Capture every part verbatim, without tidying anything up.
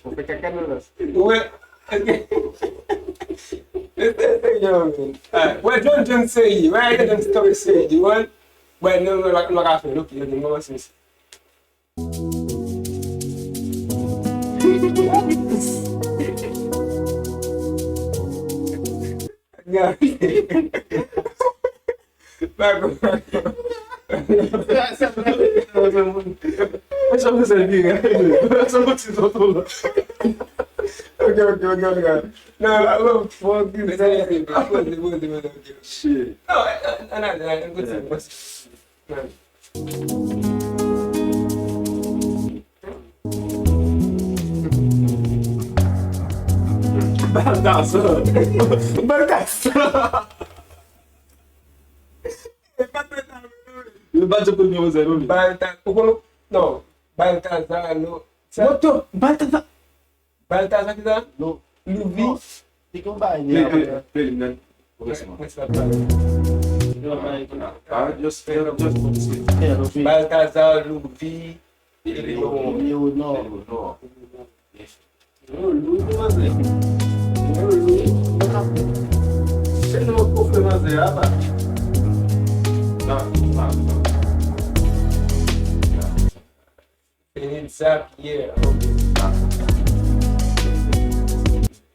Ou fè kaka nan rans. Wè. Wè, John John seri. Wè, John John seri. Wè, nou pa ka fè l. Ok, ok, nou kòmanse. Gade. Dakò. Sa, sa, sa, sa, sa, sa, sa, sa, sa, ok, ok, ok, ok. Non, non, fòk. Poze, poze, poze, poze, ok. Shit. Non, an, an, an, an, an, an, an, an, an, an, Baltazar. Baltazar. Yo pa di pou nou, non. Balta, ou konn, non. Baltazar, non. Sa, Moto, Baltazar. Baltazar ki sa? Non. Louvi. Li konn bay li. Play, play, play li, man. Mwen se pa pale. Ah, just, just, just. Baltazar, Louvi, Leonor. Leonor. Leonor. Yo, Louvi, manzè. Yo, Louvi. Se nou kofre manzè a, pa. Non, non, non. Fini sa, Pierre. Ok.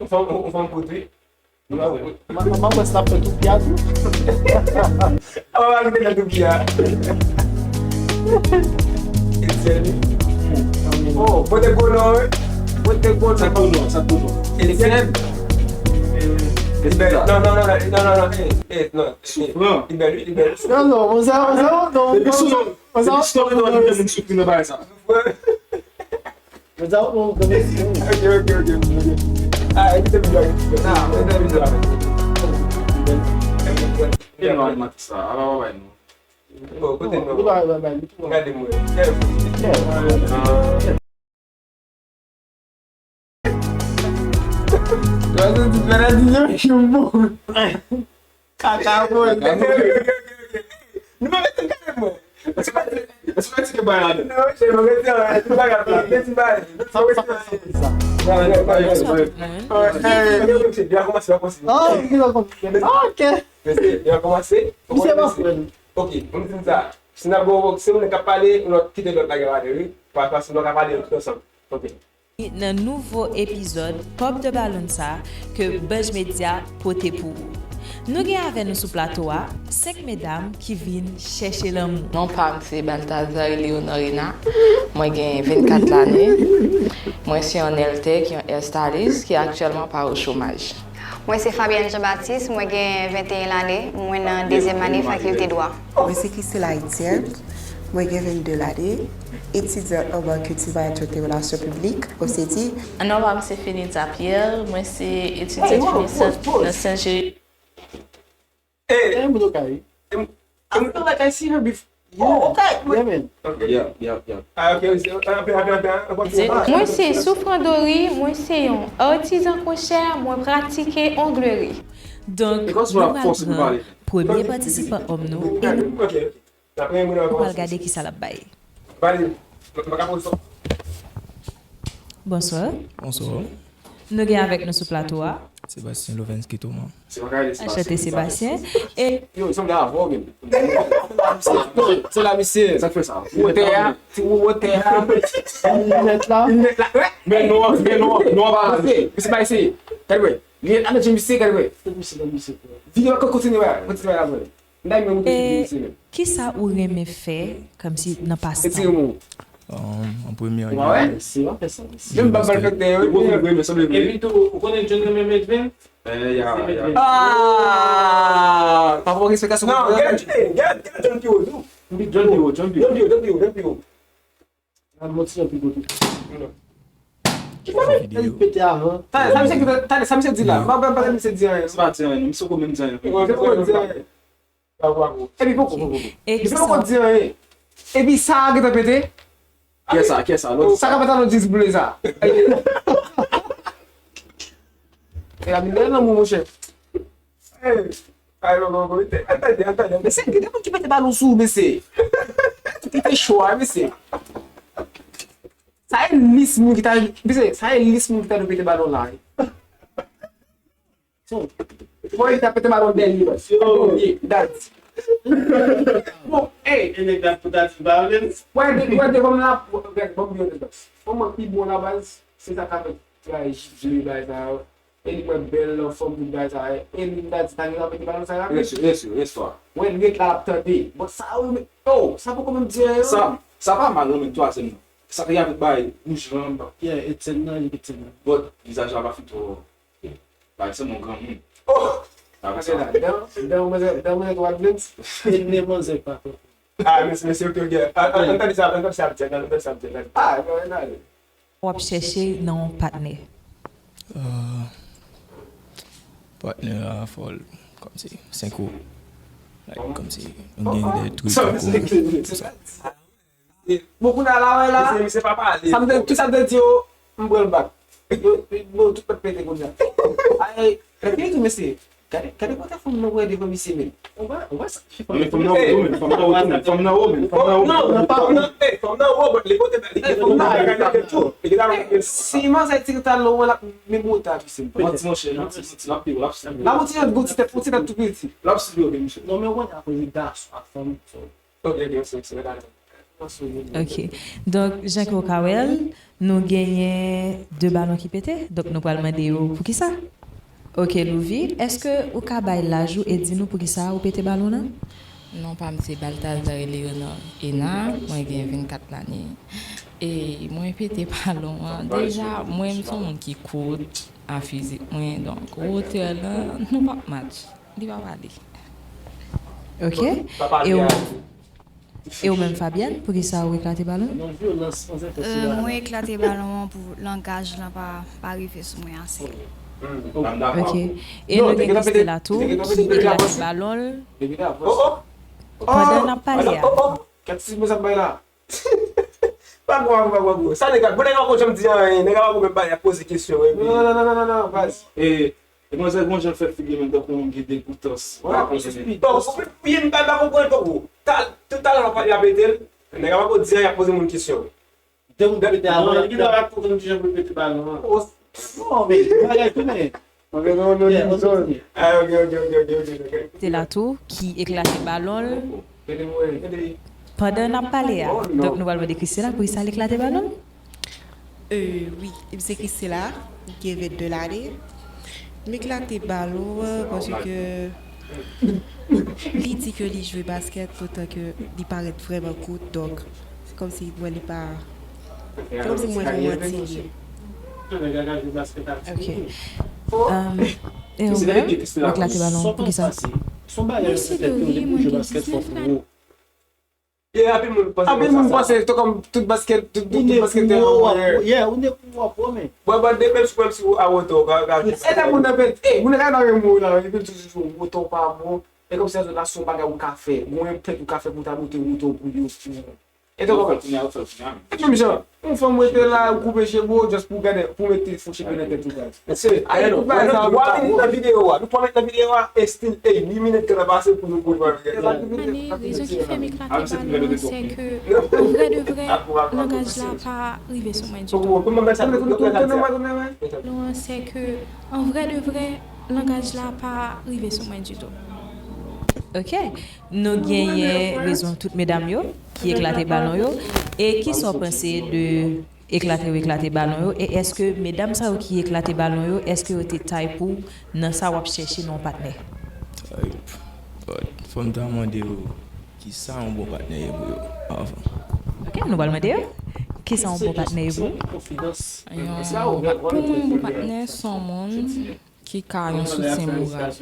Ou fanm, ou fanm kout, wi. Mwen, mwen, mwen, sa fè tou pya tou. Ah, mwen, mwen, tou pya. Etienne. Oh, pote gwo non, wi. Pote gwo non. Sa tou non, sa tou non. Etienne. Etienne. Non, non, non, non, non, non, non, eh, eh, non, eh. Soufran. Li bèl, wi, li bèl. Non, non, on sa, on sa, non. Depi sou non. Depi sou non, li bèl, moun soufri nan bagay sa. Mwen sa ou konprann. Ok, ok, ok, ok. Ah, epi se bizarre. Ah, mwen se bizarre. E non, animatris la, ala w bay nou. Bon, kote non? Li pa bay, bay, li tou. Gade mwen. Gade mwen. Gade mwen. Kaka mwen. Nou pa mete kaka mwen. Èske w pa tike bay la menm? Non, se mwen mete an, ti bagay, mete ti bagay. Sa, sa, sa, sa. Bonswa tout moun. Byen kòmanse, byen kòmanse. Ah, ok. Mesye, byen kòmanse. Misye pa frè m. Ok, bon, m di sa. Si n ap bon, si moun k ap pale, nou kite lòt la gen pale, wi. Pa, pa, si nou ka pale, nou tout ansanm. Ok. Nan nouvo epizòd Pop the Balloon sa ke Bunch Media pote pou ou. Nou gen avè nou sou plato a senk medam ki vin chèche lanmou. Non pa m se Baltazar Eleonorina. Mwen gen vennkat lane. Mwen se yon nail tech, yon hairstylist ki aktyèlman pa o chomaj. Mwen se Fabienne Jean Baptiste, mwen gen venteyen lane, mwen nan dezyèm ane fakilte dwa. Mwen se Christelle Haïtienne, mwen gen vennde lane, etidyan an bank kiltivatè e relasyon piblik, O C D. Non pa m se Fenita Pierre, mwen se etidyan finisant nan Sen Jeri. Hey, hey, moun okay. African like I see her before. Oh, okay. Yeah, man. Okay. Yeah, yeah, yeah. Ah, okay. Mwen se Soufran Dori, mwen se yon atizan kwochè, mwen pratike ongleri. Donk, nou pral pran premye patisipan òm nou e nou pral gade kisa l ap bay. Bonswa. Bonswa. Nou gen avèk nou sou plato a Sebastien Lovens Kitoman. Anchante Sebastien. E yo, sanble avè w menm. Se la misye. Sa k fè sa? Wotè a, ti wotè a. Linèt la. Linèt la. Men non, men non, non pa la. Misye pa eseye. Gade wè. Linèt la nan je misye, gade wè. Videyo a kontinye wè. Kontinye wè la vre. E kisa ou renmen fè kòmsi nan pasan? An premye, an premye. Menm pa malfektè yo. Epi tou, ou konnen John renmen Medvin? Ah! Pa fè respektasyon. Non, gade, gade, gade John pi wo tou. John pi wo, John pi wo. John pi wo, John pi wo, John pi wo. Al monte yon pi kote. Ki fè l pete avan? Talè, sa misye, talè, sa misye di la? M pa, m pa tande misye di anyen. Se pa di anyen, non. Misye poko menm di anyen. Misye poko di anyen. Epi poko, poko, poko. Misye poko di anyen. Epi sa a gentan pete. Kiyès sa? Kiyès sa? Sa ka pete nan dis boule sa. E la vin dèyè nan mou, monchè. Hey. Ay, non, non, non, atande, atande. Mesye, gen de moun ki pete balon sou ou, mesye. Ki te cho a, mesye. Sa e lis moun ki ta, pise, sa e lis moun ki ta dwe pete balon la. So, bon, li ta pete balon dènye, bas. Yo. Dènye, dat. Bon, hey. E nèg dat pou dat balon. Wè, de, wè, devan m la, gad, bon, byen de bas. Fò mwen pi bon la, bas. Se sa k ap fè jwe bagay sa yo. E li mwen bèl anfòm tout bagay sa yo. E li m ta di ta gen anpil balon sa rapid. Rès, rès, rès fò. Mwen ret la ap tande. Bon, sa yo men. Oh, sa poko menm di anyen. Sa, sa pa mal non, men twazyèm nan. Sa te avèk bay wouj lan. Yeah, Etienne nan, li Etienne nan. But vizaj la pa fin twò. Bay se mon granmoun. Oh! Sa vle sa. Dan, dan mwen, dan mwen twa dlenm. E ne manzè pa. Ah, mèsi, mèsi, ok, ok. An, an, an tande sa, an tande sa, an tande sa, an tande sa. Ah, non, non. W ap chèche nan yon patnè? Euh, patnè a fò l kòmsi senko. Like, kòmsi nou gen de trik tankou. Bon, kounye a la, wè la. Misye, misye pa pale. Sa m te, tout sa m te di yo, m pran l back. Yo, yo, tout pèt pete kounye a. Ay, lè fini tou, mesye. Gade, gade kote fanm nan wè devan misye menm. Ou wè, ou wè sa? Men fanm nan wo tou, men fanm nan wo tou, men fanm nan wo, men fanm nan wo. Non, non, pa, non, eh, fanm nan wo, but li pote, li gen fanm nan, li gen tou. Li gen la. Si manzè ti talon, wè la, men bon ta, misye. Manti, monchè, manti, manti, l ap pile, l ap pile. La, monti yon gwo ti tèt, yon ti tèt tou piti. L ap pile, misye. Non, men wè, akoz li gason ak fanm, so. Ok. Donk, jan ke w ka wè l, nou genyen de balon ki pete. Donk, nou pral mande yo poukisa. Ok, Louvy, èske ou ka bay laj ou e di nou poukisa ou pete balon nan? Non pa m se Balthazar Eleonor Ena, mwen gen vennkat lane. E mwen pete balon an. Deja, mwen m se yon moun ki kout a fizik mwen, donk wotè lan, nou p ap match. Li pa pale. Ok. E ou, e ou menm Fabienne, poukisa ou eklate balon? Euh, mwen eklate balon an pou langaj lan pa, pa rive sou mwen ase. Ok. E nou gen Christela tou, ki eklate balon l. Pandan n ap pale a. Kèt ti mesaj bay la. Pa gwo, pa gwo, pa gwo. Sa nèg la, bon nèg la poko janm di anyen, nèg la poko menm pale, y ap poze kesyon, epi. Non, non, non, non, non, non, baz. E, e manzè gon jan fè figi menm tankou yon moun ki degoutans. Wè, pa konn. Bon, ou konprann, m pa, pa konprann poko. Talè, tout talè, y ap pete l, nèg la poko di anyen, y ap poze moun kesyon. Depi w pete a, non, li gen dwa pa t konprann kijan pou l pete balon an. Oh, non, men, bagay tounen. Mwen gen yon non li zòn. Ah, ok, ok, ok, ok, ok, ok. Te la tou, ki eklate balon l pandan n ap pale a. Donk, nou pral mande Christela poukisa l eklate balon l. Euh, wi, se Christela, ki gen vennde lane. M eklate balon an paske li di ke li jwe baskèt, poutan ke li parèt vrèman kout, donk, se kòmsi, mwen, li pa, se kòmsi mwen fè manti li. Ok. Um, e ou menm, ou eklate balon, poukisa? Mèsi Dori, mwen gen diznèf lane. Yeah, anpil moun panse, anpil moun panse, to kòm tout baskèt, tout, tout, tout baskètè an wè. Yeah, ou ne pou wap wè, men. Bon, bon, de menm si, menm si ou a wotè, ou ka, ka. E lè moun nan pèt, e, moun nan ka nan renmen ou la, epi l toujou di w wotè w pa bon. E kòmsi sa se yon bagay ou ka fè. Gon yon pèt ou ka fè pou ta monte wotè w pou yo, pou. E to kòmsi. Menm jan, yon fanm rete la, ou koupe cheve w, just pou gade, pou mete fo cheve nan tèt ou, guys. Mesye, nou twa minit nan videyo a. Nou twa minit nan videyo a, e still, ey, uit minit ke n ap pase pou nou, pou nou. Ane, rezon ki fè m eklate balon an, se ke, an vrè de vrè, langaj la pa rive sou mwen ditou. Non, se ke, an vrè de vrè, langaj la pa rive sou mwen ditou. Ok. Nou genyen rezon tout medam yo ki eklate balon yo. E kisa w panse de eklate yo eklate balon yo? E èske medam sa yo ki eklate balon yo, èske yo te tay pou w nan sa w ap chèche nan yon patnè? Ay, but fò m ta mande yo kisa yon bon patnè ye pou yo avan. Ok, nou pral mande yo kisa yon bon patnè ye pou yo. Yon, pou mwen, yon bon patnè se yon moun ki ka yon soutyen moral.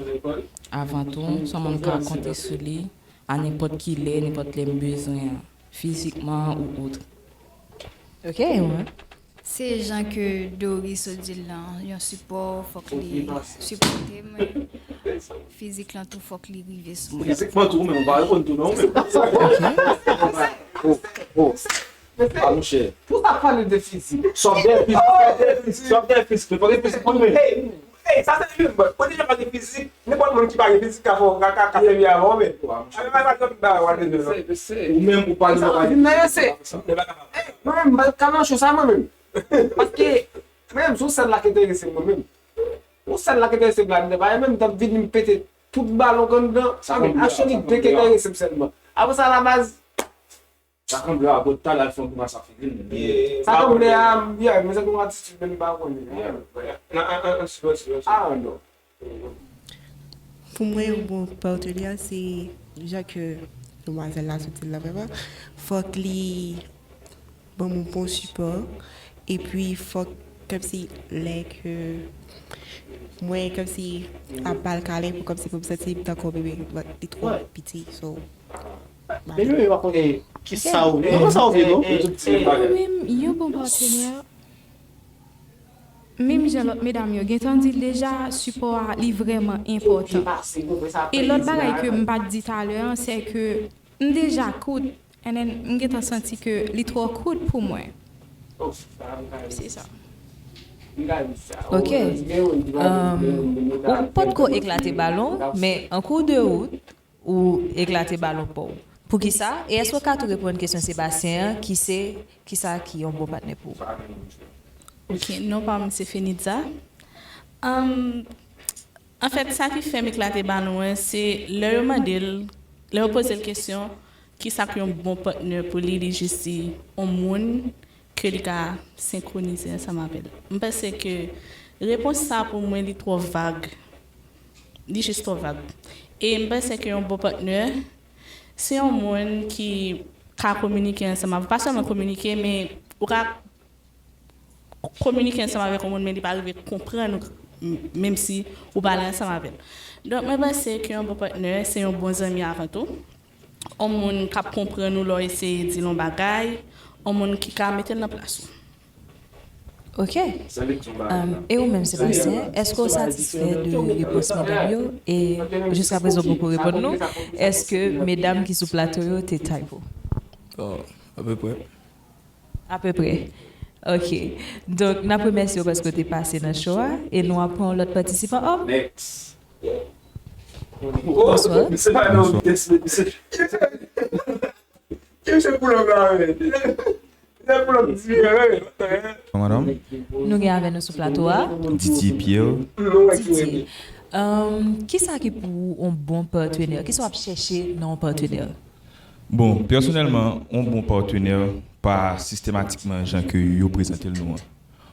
Avan tou, se yon moun m ka konte sou li a nenpòt ki lè, nenpòt lè m bezwen an, fizikman ou otre. Ok, ou menm? Se jan ke Doris sot di l lan, yon sipò, fòk li sipòte mwen. Fizik lan tou, fòk li rive sou mwen. Fizikman tou, ou menm, ou pa reponn tou non, ou menm. Oh, oh. Ah, monchè. Pou sa pale de fizik. Sòf de fizik, sòf de fizik, sòf de fizik, men fòk gen fizik pou nou menm. Ey, sa se li menm, bro. Ou deja pa gen fizik, nenpòt moun ki pa gen fizik ka fè, ka, ka, ka fè byen avè w, men. Ay, pa, pa, pa, pa, pa, pa, pa, Ou menm ou pa gen. Sa vin nan yo se. Mwen menm, mwen pa nan cho sa mwen menm. Paske, mwen menm, se yon sèl la ki enterese mwen menm. Yon sèl la ki enterese m la, mwen pa menm t ap vin m pete tout balon k anndan. Sa konn a cheri de ki enterese m sèlman. Apre sa, la baz, Sa konn a bòt talè al fè yon grimas ak figi l. Sa konn a, yeah, mezanmi, yon atitid menm m pa konnen. Yeah, yeah. Nan, an, an, an, slow, slow, slow. Ah, non. Pou mwen, yon bon patnè, se jan ke demwazèl la sot di l la, vrèman. Fòk li ban m yon bon sipò. Epi, fòk, kòmsi, lè ke mwen, kòmsi, ap ba l kalen pou, kòmsi, pou m santi m tankou yon bebe, but li twò piti, so. Men nou menm pa konnen kisa ou vle. Kisa ou vle, non? Ou menm, yon bon patnè, menm jan lòt medam yo gentan di l deja, sipò a, li vrèman enpòtan. E lòt bagay ke m pa t di talè an, se ke m deja kout, and then m gentan santi ke li twò kout pou mwen. Se sa. Ok. Um, ou potko eklate balon, men an kou de wout, ou eklate balon pa w. Poukisa? E èske w ka tou reponn kesyon Sebastien an, ki se, kisa ki yon bon patnè pou ou? Ok, non pa m se Fenitza. Um, anfèt, sa ki fè m eklate balon an, se lè yo mande l, lè yo poze l kesyon, kisa ki yon bon patnè pou li, li jis di, yon moun ke li ka senkwonize ansanm avè l. M panse ke repons sa pou mwen li twò vag. Li jis twò vag. E m panse ke yon bon patnè, se yon moun ki ka kominike ansanm avè w. Pa sèlman kominike, men ou ka kominike ansanm avèk yon moun, men li pa rive konprann ou, m- menm si ou pale ansanm avè l. Donk, mwen panse ke yon bon patnè, se yon bon zanmi avan tou. Yon moun k ap konprann ou lè w eseye di l yon bagay, yon moun ki ka mete l nan plas ou. Ok. Um, e ou menm, Sebastien, èske w satisfè de repons medam yo? E jiskaprezan w poko reponn nou, èske medam ki sou plato yo te type ou? Oh, apeprè. Apeprè. Ok. Donk, n ap remèsye w paske w te pase nan show a e nou ap pran yon lòt patisipan. Hop! Next. Bonswa. Misye pa nan yon tès, men misye. Ki misye pou lòm la, men? Misye pou lòm diferan, men. Madanm? Nou gen avè nou sou plato a. Didier Pierre. Didier. Um, kisa ki pou ou yon bon patnè? Kisa w ap chèche nan yon patnè? Bon, pèsonèlman, yon bon patnè pa sistematikman jan ke yo prezante l nou an.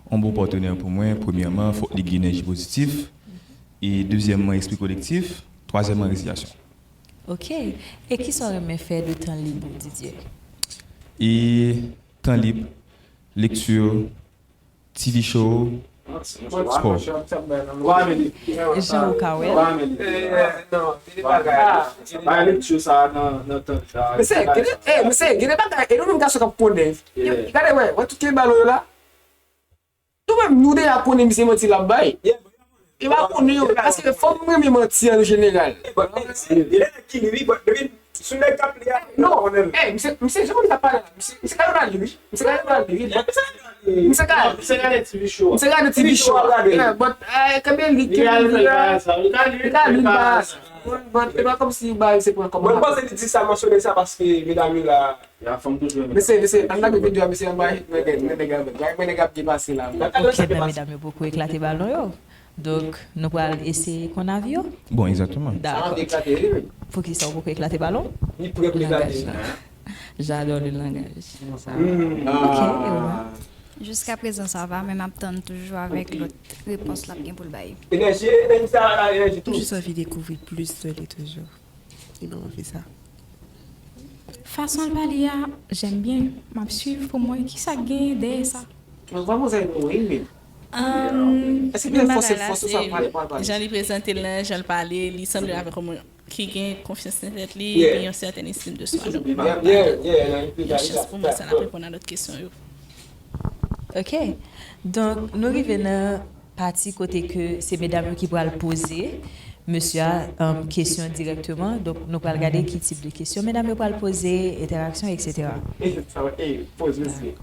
Yon bon patnè pou mwen, premyèman, fòk li gen enèji pozitif. E dezyèmman, espri kolektif. Twazyèmman, reziyasyon. Ok. E kisa w renmen fè de tan lib ou, Didier? E tan lib, lekti, TV show, spò. Jan ou ka wè. Mesye, gen de bagay, e nou menm gason k ap konnen. Gade, wè, wè tout ke balon yo la. Nou menm, nou deja konnen misye manti l ap bay. E pa konnen yo, paske fanm renmen manti an jeneral. Sou nèg k ap li a, non, eh, misye, misye, jan moun k ap pale la, misye, misye ka nan li, wi. Misye ka nan li, wi. Misye ka, misye ka nan T V show. Misye ka nan T V show. Yeah, but, eh, kanmenm li, li ka li bagay sa. But, but, e pa kòmsi bagay se pran kòman. Mwen panse li di sa, mansyone sa paske medam yo la. Mesye, mesye, ann lage videyo a, mesye, anba hit mwen, nèg, nèg, nèg ap byen pase la. Ok, men medam yo poko eklate balon yo. Donk, nou pral eseye konn avi yo. Bon, egzakteman. Dakò. Poukisa ou poko eklate balon? Langaj la. J'adore le langage. Ok, e ou menm? Jiskaprezan sa va, men m ap tann toujou avèk lòt repons l ap gen pou l bay. Enèji, enèji sa, enèji tou. Toujou anvi dekouvri plis de li toujou. Li ban m anvi sa. Fason l pale a, j'aime bien. M ap swiv pou m wè kisa k genyen dèyè sa. Mwen vrèman sa ede mwen wi men. Èske gen fòs fòs ou sa pale pale pale. Jan li prezante l lan, jan l pale, li sanble avèk yon moun ki gen konfyans nan tèt li, epi yon sètèn estim de swa. Donk, yon chans pou mwen sa n ap reponn a lòt kesyon yo. Ok. Donk, nou rive nan pati kote ke se medam yo ki pral poze mesye a kesyon dirèkteman. Donk, nou pral gade ki tip de kesyon medam yo pral poze, entèraksyon, etsetera. Poz mesye.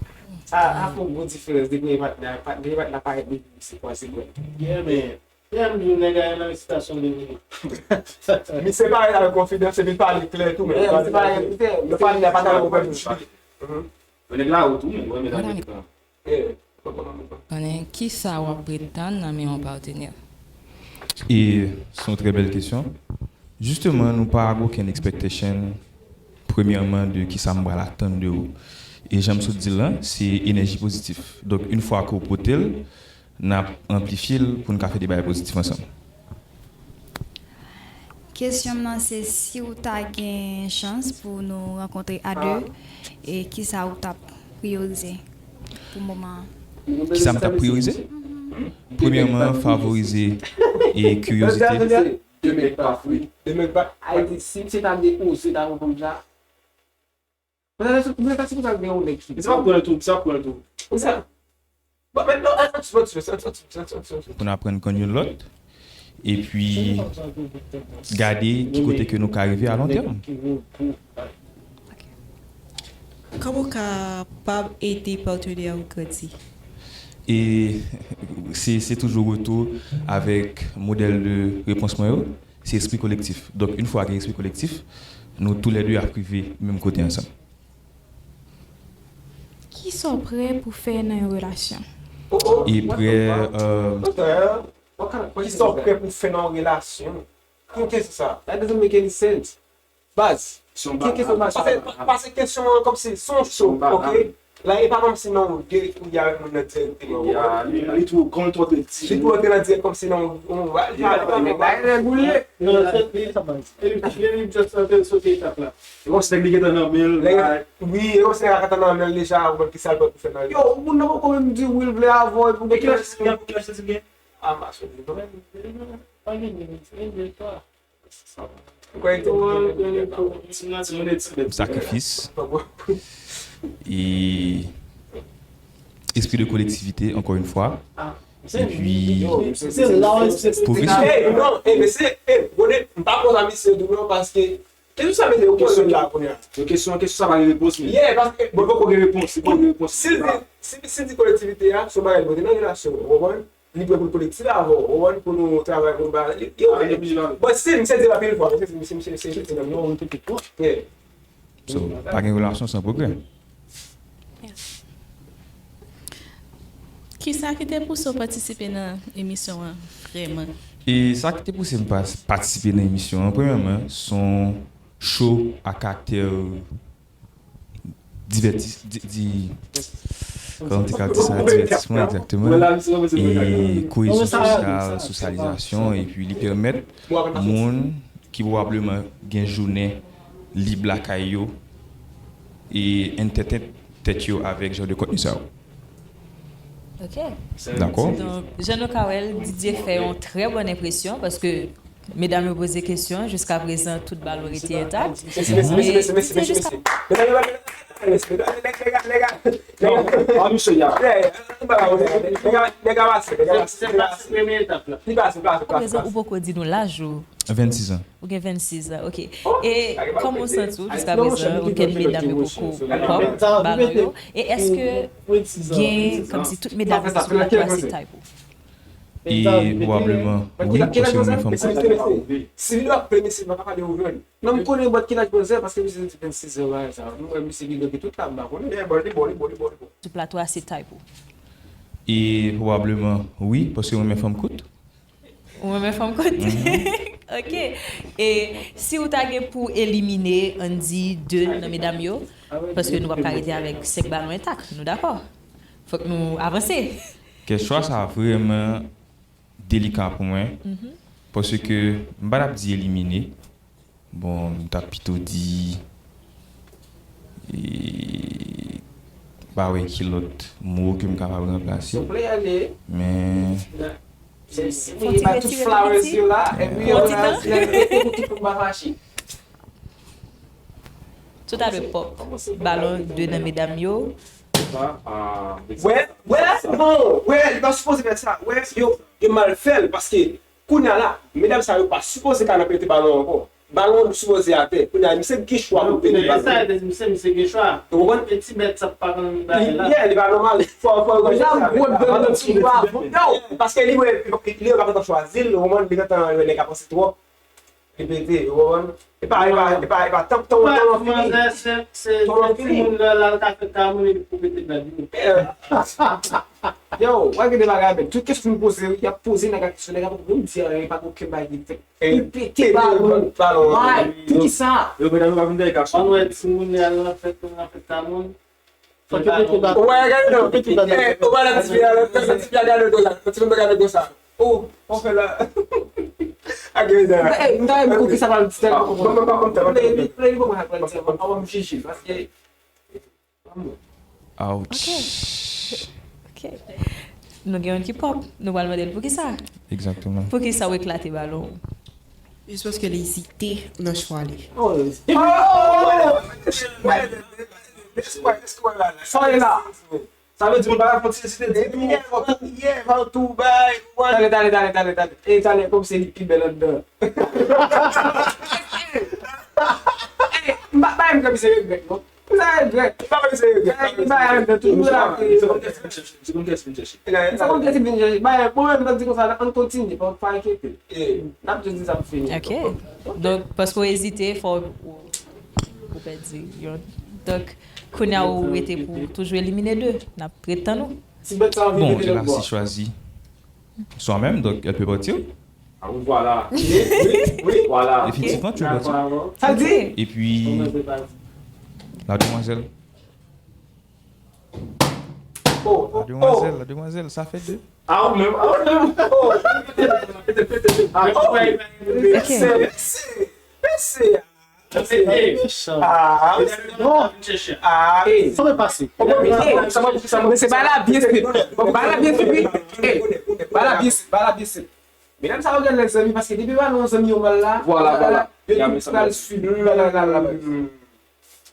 A, a fè yon gwo diferans de premye patnè a, premye patnè a parèt depi misye kwaze bra. Yeah, man. Lè m di w nèg la nan resitasyon de minit. Misye pale avèk konfidans epi l pale klè tou, men. Yo pale la pa ta konprann. Yo nèg la ou tou, men, wè, men la. Konnen kisa w ap pretann nan men yon patenè? E se yon trè bèl kesyon. Jisteman, nou pa gen okenn expectation, premyèman, de kisa m pral atann de ou. E jan m sot di l lan, se enèji pozitif. Donk, yon fwa ke w pote l, n ap anplifye l pou n ka fè de bagay pozitif ansanm. Kesyon m nan se si w ta gen chans pou nou rankontre a de, e kisa ou t ap priyorize pou moman an? Kisa m t ap priyorize? Premyèman, favorize e kiryozite. Demen pa fri. Demen pa. Ayiti, si misye ta depoze ta konprann sa. Mwen ta sipoze al gen yon nèg ki. Misye pa pran tou, misye pa pran tou. Pou n aprann konn youn lòt, epi gade ki kote ke nou ka rive a lon tèm. Kòman w kapab ede patenè w grandi? E se se toujou retou avèk modèl de repons mwen yo, se espri kolektif. Donk, yon fwa gen espri kolektif, nou toulède ap rive menm kote ansanm. Kisa w prè pou fè nan yon relasyon? E prè, euh, Kisa w prè pou fè nan yon relasyon? Ki kesyon sa? That doesn't make any sense. Baz. Ki kesyon baz? Pase kesyon an kòmsi se yon show, ok? La, e pa kòmsi non, w gen kouri avèk moun nan dirèk. Li tou, kòm li tou antre di. Li tou antre nan dirèk kòmsi non, w al fè ale pa. Li pa gen boule. Non, se li sa baz. E li, li just antre soti etap la. E kòmsi nèg li gentan nan men l. Wi, e kòmsi nèg la gentan nan men l deja, ou konn kisa l pral pou fè nan li. Yo, moun nan poko menm di wi l vle avè w epi w gen. E kilès, kilès li gen? A, mache li. Pa gen de, se de twa. Sakrifis e espri de kolektivite, ankò yon fwa. Epi pwofesyonèl. Hey, non, hey, mesye, hey, gode, m pa konn sa misye di non, paske kesyon sa mete yo poze la kounye a. Kesyon, kesyon sa pa gen repons, men. Yeah, paske bon, poko gen repons, li poko gen repons. Si l di, si, si l di kolektivite a, se yon bagay l pote nan relasyon, ou konprann? Li prè pou l kolektif avè w, ou konprann, pou nou travay pou nou ba. Yo, bon, si misye di l anpil fwa, misye, misye, misye, misye, misye, non, ou te tou. Yeah. So, pa gen relasyon san pwogrè. Kisa ki te pouse w patisipe nan emisyon an vrèman? E sa ki te pouse m pa- patisipe nan emisyon an, premyèman, se yon show a karaktè divètis, di, di, kòman te ka di sa, divètisman, egzakteman, e koyezyon sosyal, sosyalizasyon, epi li pèmèt moun ki pwobableman gen jounen lib lakay yo e entertain tèt yo avèk jan de kontni sa yo. Ok. Dakò? Donk, jan nou ka wè l, Didier fè yon trè bòn enpresyon paske medam yo poze kesyon, jiska prezan tout balon rete entak. Mesye, mesye, mesye, mesye, mesye, mesye, mesye. Mesye, mesye, mesye, mesye. Non, an misye ya. Nèg a pase, nèg a pase, nèg a pase. Li pase, pase, pase. Prezan ou poko di nou laj ou? Vennsis an. Ou gen vennsis an, ok. E kòman w santi w jiska prezan? Okenn medam yo poko pran balon yo? E èske gen kòmsi tout medam yo sou plato a se type ou? E pwobableman wi, paske mwen menm fanm kout. Si li ap plenye, si mwen pa pale ou jwenn. Non, m konnen bòt ki laj mwen zè paske misye se vennsis an bagay sa. Nou wè misye gen dòk tout la m pa konnen. Yeah, bòt li bon, li bon, li bon, li bon. Sou plato a se type ou? E pwobableman wi, paske mwen menm fanm kout. Ou renmen fanm kout? Ok. E si w ta gen pou elimine, ann di, de nan medam yo, paske nou p ap ka rete avèk senk balon entak, nou dakò? Fòk nou avanse. Kè chwa sa vrèman delika pou mwen, paske m pa t ap di elimine. Bon, m t ap pito di, e, m pa wè ki lòt mo ke m kapab ranplase. Men Fon ti retire nan piti. Fon ti tan. Tout a lè pòp. Balon de nan medam yo. Wè, wè, non, wè, li pa sipoze fè sa. Wè, yo, yo mal fè l paske kounye a la, medam sa yo pa sipoze ka nan pete balon ankò. Balon sipoze atè. Kounye a, misye gen chwa pou pete balon. Sa vle di misye, misye gen chwa. Ou konprann? E ti bèt sa pa konn bagay la. Yeah, li pa nòmal. Fò, fò yo konn sa. Gwo bèt nan ti bwa. Yo, paske li wè, li wè pa kontan chwazi l, ou konprann, li gentan wè nèg la panse twòp. Li pete, ou konprann? E pa, e pa, e pa, e pa, tan, tan, tan w ap fini. Tan w ap fini. Timoun lè l al ka fè kamoun epi pou pete bèt li. Yo, w ap gade bagay, men tout kesyon nou poze, y ap poze nèg la kesyon, nèg la pa konn di anyen, pa gen okenn bagay ki fèt. Li pete balon. Why? Poukisa? Yo, medam yo pa vin dèyè gason. Ann wè timoun lè al nan fèt, nan fèt kamoun. Fòk yo pete balon. Ou wè, gade non. Pete balon. Eh, ou wè la ti fi a, la ti fi a gade konsa. La ti fi a gade konsa. Oh, on fè la. Ak yo dè. Eh, m ta renmen kote sa pral di tèlman. Bon, mwen pa konn tèlman. Lè li, lè li bon mwen ak pral di, an, an, m jije, paske Ouch. Ok. Nou gen youn ki pòp. Nou pral mande l poukisa. Egzakteman. Poukisa w eklate balon? Jis paske l ezite nan chwa li. Sa e la. Sa vle di moun pa ka fè ti ezite ditou. Fò tou bay. Tande, tande, tande, tande, tande. E tande kòm se li ki pi bèl anndan. Ba m kòm se regrèt non. Sa regrèt. Ba m se regrèt. Ba m se regrèt. Sa konn kès vin chèche. Ba bon mwen m di konsa ann kontinye pa pa enkyete. N ap jis di sa pou fini. Ok. Donk paske w ezite fò ou pèdi yon. Donk kounye a ou rete pou toujou elimine de. N ap ret tann ou. Ti bèt sa anvi mete lòt bò. Bon, Jelassie chwazi. Soi menm, donk elle peut partir. Ah, voilà. Oui, oui, oui, voilà. Effectivement, tu es parti. Sa di? Et puis, la demoiselle. Oh, oh, la demoiselle, la demoiselle, ça fait deux. Ah, ou menm, ah, ou menm. Oh, pete, pete, pete. Ah, oh, pete, pete, pete. Ok. Mèsi, mèsi, mèsi. Ah, non. Ah, sa mwen pase. Men se bagay la byen fèt. Bagay la byen fèt wi. Bagay la byen fèt. Bagay la byen fèt. Medam sa yo gen lè zanmi paske depi yo wè yon zanmi yo mal la, yo tout pral swiv bagay la la.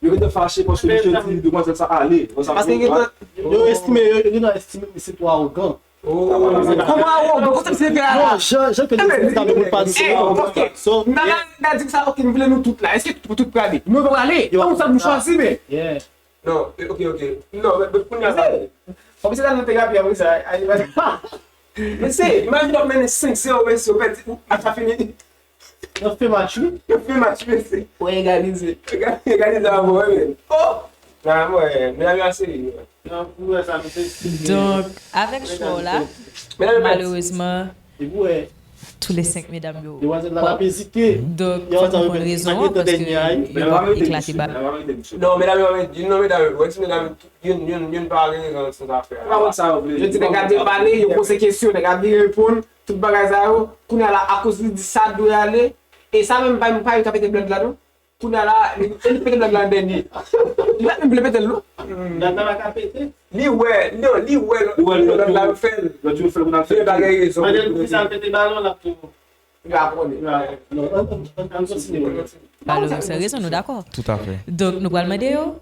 Yo gentan fache paske misye di demwazèl sa ale. Paske yo gentan, yo estime, yo gentan estime misye twò awogan. Kòman awogan? Kòman misye fè ala? Non, jan, jan ke nou di sa, nou pa di sa. Nan la, nan di sa, ok, nou vle nou tout la. Èske tout, tout prale? Nou prale. Yo, sa nou chwazi, men. Non, ok, ok. Non, men, men kounye a sa. Kòmsi la nou te rapi apre sa. Mesye, imajine w ap mennen senk zewo, mesye, ou pèdi, ou, match la fini. Nan fen match wi. Nan fen match, mesye. Ou egalize. Egalize avan, wi, men. Oh! Nan, mwen, medam yo serye. Donk, avèk chwa w la, malerezman, tou le senk medam yo pòp. Donk, fò n konn rezon an, paske yo pòp eklate bal. Non, medam yo pa mete youn nan medam yo. Wè ti medam, youn, youn, youn pa gen rezon nan sa zafè a. Yo di nèg la debale, yo poze kesyon, nèg la vin reponn, tout bagay sa yo. Kounye a la, akoz li di sa dwe ale, e sa menm pa, pa youn ka pete blòd la non. Kounye a la, e li pete blòd la an dènye. Li pa t menm vle pete l non. Dam nan pa ka pete. Li wè, non, li wè lòt, lòt la yo fè l. Lòt yo fè l pou n al fè l. Li pa gen rezon. Mande l poukisa l pete balon, l ap tou. Li pa konnen. Alò, se rezon nou dakò. Tout à fait. Donk, nou pral mande yo,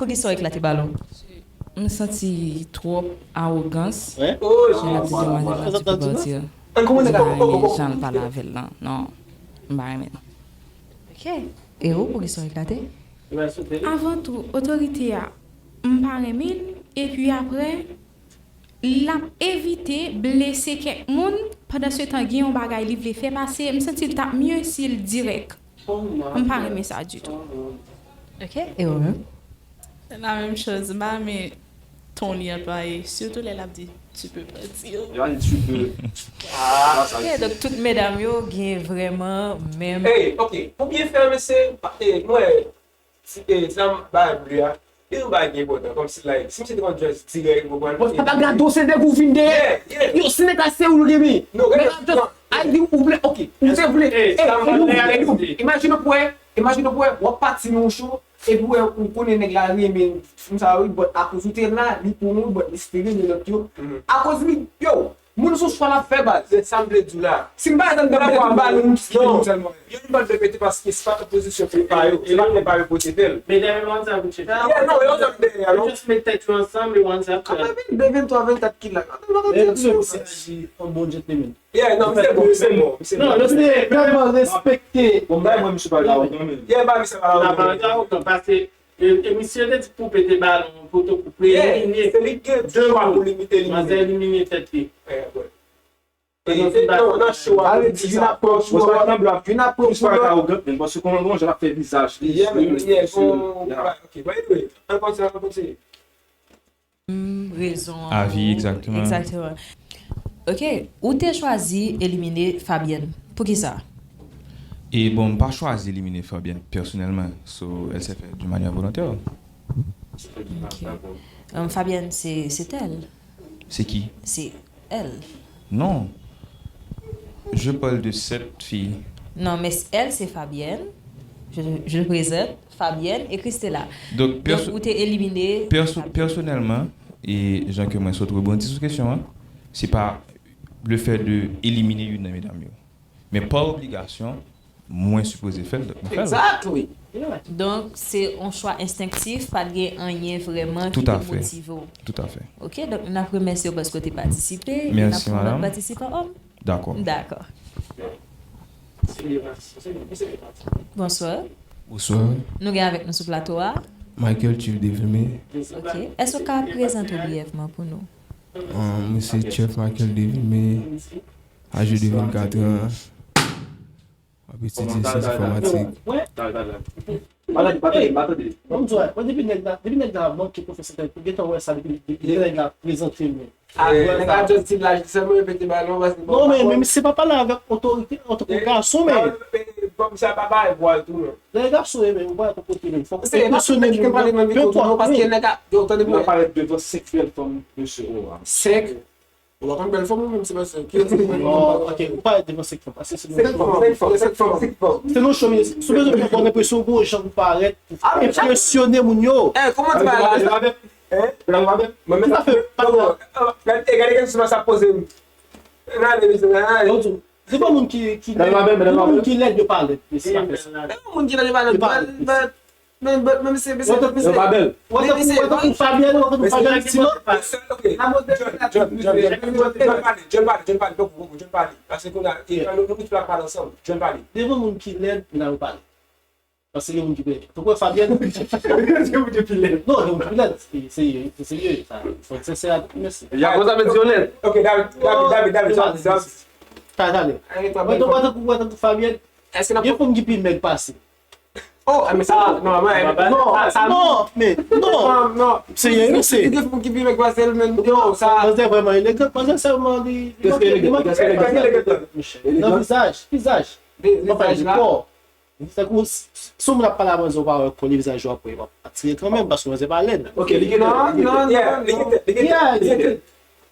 poukisa w eklate balon? M santi twòp awogans. Jan l ap di demwazèl la, tu peux partir. M pa renmen jan l pale avè l lan. Non, m pa renmen l. Ok. E ou, poukisa w eklate? Avan tou, otorite a, m pa renmen l. Epi apre, l ap evite blese kèk moun, pandan se tan gen yon bagay li vle fè pase, m santi l t ap mye si l dirèk. M pa renmen sa ditou. Ok, e ou menm? La menm choz, m pa renmen ton li anplwaye, sitou lè l ap di tu peux partir. Li pa di tu peux. Ah, ok, donk tout medam yo gen vrèman menm. Hey, ok, pou byen fè, mesye, mwen, Ti, eh, ti dam bagay ble a, li yon bagay ki enpòtan, kòmsi, like, si misye te konn just dirèk, ou konprann? Bon, sa pa gade w, se nèg ou vin dèyè. Yo, si nèg la se ou l renmen. Nèg la just, ay di ou vle, ok, ou te vle. Eh, eh, imajine w pou wè, imajine w pou wè, w ap pati nan yon show, epi w wè, ou konnen nèg la renmen moun sa yo, but akoz ou te la, li pran w, but li espere gen lòt yo. Akoz li, yo, Moun sou chwa l ap fè, baz. Se sa m vle di w la. Si m pa atann nan pete tout balon m sèlman. Yo, li pa dwe pete paske se pa opozisyon ki pa yo. Se pa ki pa yo pote fè l. Men Devin Wanzer pou chèche. Yeah, non, yo, yo, yo, yo. Just met tèt yo ansanm e Wanzer ap fè. Aprè, Devin twa vennkat ki la. Atann, atann, atann. Yon bon gentleman. Yeah, non, se bon, se bon, se bon. Non, yo se vrèman respekte. Bon, bay mwen, misye pa la, kanmenm. Yeah, ba misye pa la, kanmenm. Paske E, e misye te di pou pete balon, pou te koupe, elimine. Se li ki gen chwa pou li elimine. Manzè elimine tèt li. E, e, non, nan show a, vin apre w, vin apre w, vin apre w. Paske konn jan l ap fè vizaj li. Yeah, yeah, bon, ok, bon, anyway, ann kontinye, ann kontinye. Rezon an. Avi, egzakteman. Egzakteman. Ok, ou te chwazi elimine Fabienne. Poukisa? E bon, m pa chwazi elimine Fabienne pèsonèlman, so elle s'est fait d'une manière volontaire. Ok. Um, Fabienne, c'est c'est elle. C'est qui? C'est elle. Non. Je parle de cette fille. Non, mais elle, c'est Fabienne. Je, je présente Fabienne et Christella. Donk, Donk, ou te elimine pèso- pèsonèlman, e jan ke mwen sot rebondi sou kesyon an, se pa le fait de elimine youn nan medam yo. Men pa obligasyon, mwen sipoze fè l, donk mwen fè l. Exactly. Donk, se yon chwa enstenktif, pa t gen anyen vrèman ki te motive w. Tout à fait. Ok, donk n ap remèsye w paske w te patisipe. E n ap pran lòt patisipan òm. Dakò. Dakò. Bonswa. Bonswa. Nou gen avèk nou sou plato a. Michael Chief Devimé. Ok. Èske w ka prezante w briyèvman pou nou? Mwen se Chef Michael Devimé, aje de vennkat an. M ap etidye syans enfòmatik. Mwen depi nèg la, depi nèg la manke pwofesè, ou gentan wè sa depi, depi nèg la prezante mwen. Nèg la just di laj li sèlman, repete balon, paske bon. Non, men, men misye pa pale avèk otorite antanke gason, men. Bon, misye pa bay vwa tou, non. Lè gason e, men, ou pa kote, men fòk ou enpresyone moun nan. Pale nan mikwo tou, non, paske nèg a, yo, tande mwen. Ou pa parèt devan senk bèl fanm, mesye, o. Senk? Ou pa konn bèl fanm ou menm, Sebastien? Ki yo se mwen? Non, ok, ou pa devan senk fanm. Paske se nou. Senk fanm, senk fanm, senk fanm, senk fanm. Se nou show, si w bezwen fè bon enpresyon, ou gon jan pou parèt, pou enpresyone moun yo. Eh, kòman ti bagay la? Hein? Mwen menm sa fè pa la. Gade, gade kesyon sa poze m. Nan ale, mesye, nan ale. Se pa moun ki, ki lèd, moun ki lèd yo pa lèd, mesye. Se pa moun ki lèd yo pa lèd. Men, men, men, mesye, mesye, mesye. Yo pa bèl. Ou wè tankou, ou wè tankou Fabienne, ou wè tankou Fabienne ti non? Ok. John, John, John, John, John pale, John pale, John pale, John pale. Paske kounye a, e, nou, nou tout la pale ansanm. John pale. Devan moun ki lèd, n a pale. Paske gen moun ki pi lèd. Tankou Fabienne. Gen moun ki pi lèd. Non, gen moun ki pi lèd. Se, se, se serye, sa. Fòk sensè ak mesye. Ya, konsa, men di yo lèd. Ok, David, David, David, David, David. Talè, talè. Mwen tankou, mwen tankou Fabienne. Gen fanm ki pi mèg pase. Oh, men sa, non, men, non, sa, non, men, non. Non, non. Se yon, se. Gen fanm ki pi mèg pase l, men, yo, sa. Manzè vrèman elegan, manzè sèlman li. Kès ki elegan? Kès ki elegan? Nan vizaj, vizaj. Anfen, kò. Tankou, si yon moun ap pale a manzè, ou pa wè kò li, vizaj ou ap wè, w ap atire kanmenm, paske manzè pa lèd. Ok, li gen tèt, li gen tèt, li gen tèt, li gen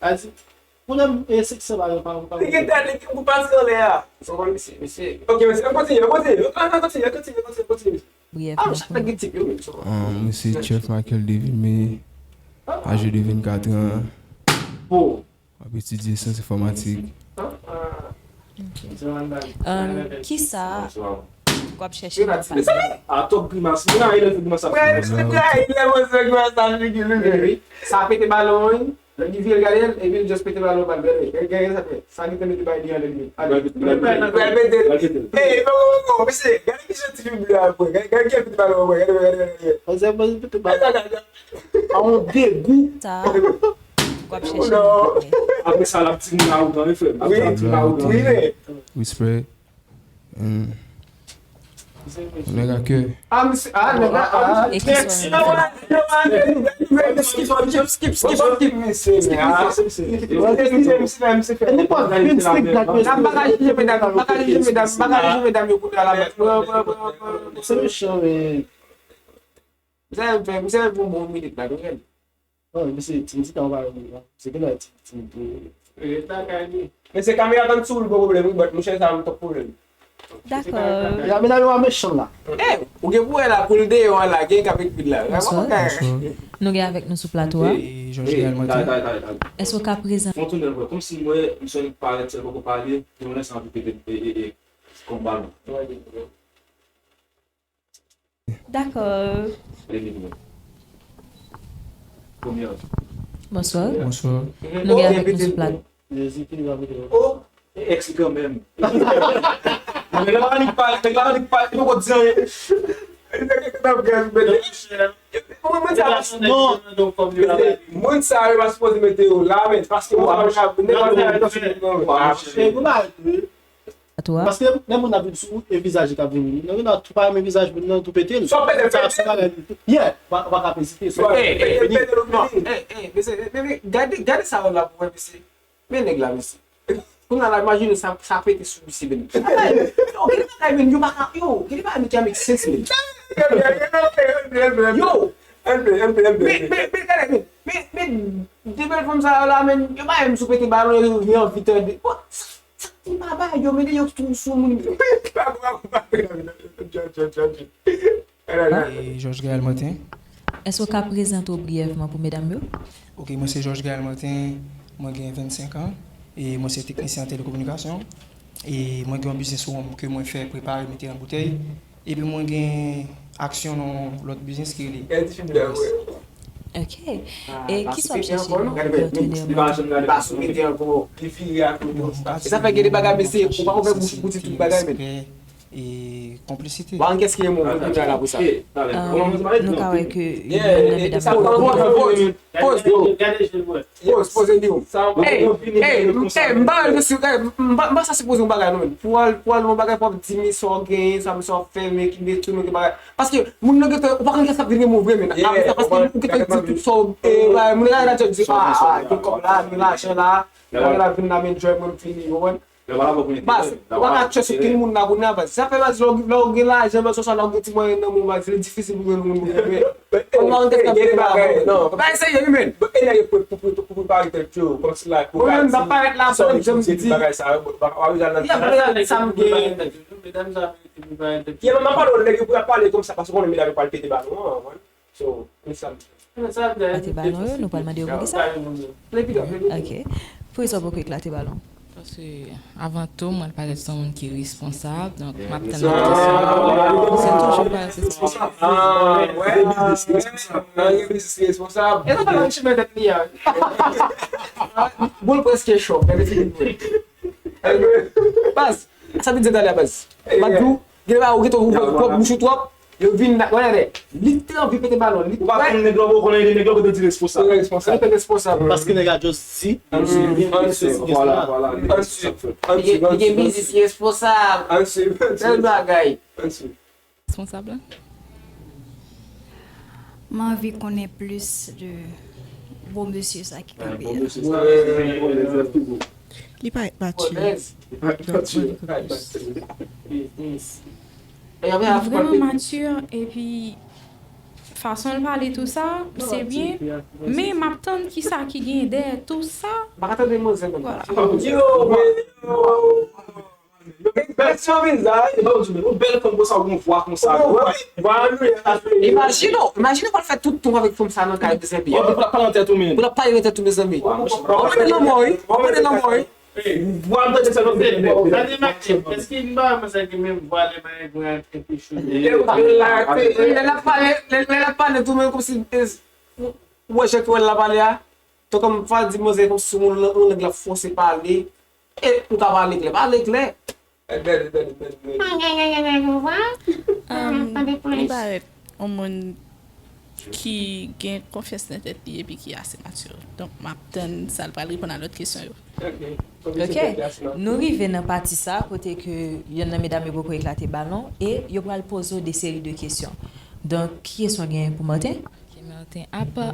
tèt. Pwoblèm, e, seksè pa, pa, pa. Li gen tèt, li gen pou pase anlè a. Ou konprann, mesye, mesye. Ok, mesye, ann kontinye, ann kontinye, ann kontinye, ann kontinye, ann kontinye, mesye. Briyèvman. Ah, chak nèg gen tip yo menm, so. Mwen se Chef Michael Devimé, aje de vennkat an. Bon. M ap etidye syans enfòmatik. Kisa w ap chèche nan pati? A twòp grimas. Mwen a elèv grimas ap fè. Sa pete balon, wi. Li vire l gade l, epi l just pete balon ba l. Gade, gade, gade sa fè. Sa li tande li bay li anlè li. Pral pete l. Pral pete l. Ey, non, non, non, mesye, gade ki jan ti fi ble a pran. Gade, gade ki pete balon an pran. Gade, gade, gade, gade. Gade, gade, gade. A yon degou. Sa. W ap chèche nan pati. Apre sa, l ap di moun awogan, wi, frè m. Ap di moun awogan. Wi, men. Respect. Nèg a kè. Ah, misye, ah, nèg la, ah, misye. Skip, skip, skip, skip, skip, skip, skip, misye. N ap bagay jije medam, bagay jije medam, bagay jije medam yo kounye a la. Se mechan, men. Misye fè, misye fè pou bon minit la, nou wè. Oh, misye, ti, ti tan pa wè, misye genlè ti, ti, ti. Men se kamera tann sou li, poko pwoblèm, wi, but monchè, sa m twòp pwoblèm. Dakò. Medam yo pa mechan la. Eh, ou gen pou wè la, pou l deyò a la, gen k ap ekri l la. Bonswa. Nou gen avèk nou sou plato a. Jòj Gaël Martin. Èske w ka prezante? Fon tounen vre, kòmsi m wè misye li parèt sèl poko pale, gen yon lè sa anvi pete e e e kòm balon. Dakò. Bonswa. Bonswa. Nou gen avèk nou sou plato. Oh, ex li kanmenm. Nèg la annik pale, nèg la annik pale, li poko di anyen. Nèg la annik pale. Mwen sa, non. Moun sa yo pa sipoze mete yo la, men, paske moun sa yo pa sipoze mete yo la. Paske lè moun ap vin sou ou, e vizaj li k ap vini. Non, non, tou pa renmen vizaj moun nan, tou pete l. Sa ap pete l. Yeah, pa ka ezite. Gade sa yo la pou wè, mesye. Men nèg la, mesye. Kounye a la, imajine sa, sa pete sou misye, men. Yo, gen de bagay, men, yo pa ka, yo, gen de bagay, men, ki a make sense, men. Yo, men, men, men, gade, men, men, men, de bèl fanm sa yo la, men, yo pa menm sou pete balon, yo, yo anvi tande. Bon, sa, sa, m pa bay yo, men, yo tou sou moun. E Jòj Gaël Martin. Èske w ka prezante w briyèvman pou medam yo? Ok, mwen se Jòj Gaël Martin, mwen gen vennsenk an, e mwen se teknisyen an telekominikasyon, e mwen gen yon biznis wonm ke mwen fè prepare, mete an boutèy, epi mwen gen aksyon nan yon lòt biznis ki rele Business. Ok. E kisa w ap chèche nan yon patnè? Bon, sa fè gen de bagay, mesye, ou pa konn fè bouch pou di tout bagay, men. E konplisite. Bon, kiyès ki gen mo pou kounye a la pou sa? Nou ka wè ke youn nan medam yo. Poz, poz, poz, poze li yo. Ey, ey, m pa wè l, mesye, m pa sa sipoze yon bagay non, men. Pou al, pou al yon bagay, pou ap di, men sa w genyen, sa, men sa w fè, men ki detwi, men ki bagay. Paske moun nan gentan, ou pa konn kiyès k ap vin gen mo vre, men. Apre sa, paske ou gentan di tout sa w, e, bagay, moun nan gentan di, a, a, gen kòb la, gen lajan la, bagay la vin la, men enjoy, mwen m fini, ou konprann? Baz, ou pa ka trust okenn moun la kounye a, baz. Sa fè, baz, lè w, lè w gen lajan, baz, oswa lè w gen ti mwayen nan men w, baz, li difisil pou jwenn moun pou vre. Ou pa konn kiyès k ap vin la, non. Bagay serye, wi, men. Bon, e lè yo pou, pou, pou, pou prepare tèt yo, kòmsi la, pou ou menm, m ap parèt la, pou janm di bagay sa yo, bon, pa, pa bezwen al nan. Ya, bagay sa m gen. Medam sa merite prepare tèt yo. Ya, men m ap pale w, nèg yo pou y ap pale kòmsa, paske konnen medam yo pral pete balon an, man. So, e sa m di. Pete balon yo, nou pral mande yo poukisa? Ok. Poukisa w poko eklate balon? Paske, avan tou, mwen parèt se yon moun ki responsab, donk, m ap tann lòt kesyon. Se toujou parèt responsab. Responsab. E sa pa nan chemen tèt li a. Boul prèske cho, gade figi l. Baz, sa vin di talè a, baz. M ap di w, gen bagay ou gentan ouvè pwòp bouch ou twòp. Yo vin la, wè, li te anvi pete balon. Li, ou pa konn nèg la, ou pa konn nèg la, ou te di responsab. Responsab. Li te responsab. Paske nèg la just di. Ann swiv. Ann swiv. Vwala, vwala. Ann swiv. Ann swiv. Li gen biznis, li responsab. Ann swiv. Bèl bagay. Ann swiv. Responsab la? Mwen anvi konnen plis de bon mesye sa ki kanpe a. Li parèt matye. Donk, mwen anvi konnen plis. Li vrèman matye, epi fason l pale tou sa, se byen. Men m ap tann kisa ki gen dèyè tou sa. Vwala. Yo, men, yo, men, bèl ti fanmi sa, e ba w di, men, yon bèl fanm konsa, ou gen vwa konsa. Imajine w, imajine w pral fè tout tan w avèk fanm sa nan kay, mezanmi. Pou l ap pale nan tèt ou, men. Pou l ap pale nan tèt ou, mezanmi. Ou mande lanmò, wi. Ou mande lanmò, wi. Vwa m tande sa nan tèt. Gade Makem, èske m pa wè sa gen menm vwa lè bagay pou al trete cho. Lè l ap pale, lè l ap pale tou, men kòmsi, ou wè jan ki wè l ap pale a? Tankou m fwa di manzè kòmsi yon, yon nèg l ap fòse pale. E ou ka pale klè, pale klè. Li parèt yon moun ki gen konfyans nan tèt li epi ki ase matye. Donk, m ap tann sa l pral reponn a lòt kesyon yo. Ok. Nou rive nan pati sa kote ke yonn nan medam yo poko eklate balon e yo pral poze w de seri de kesyon. Donk, ki kesyon w genyen pou Martin? Ok, Martin, apa,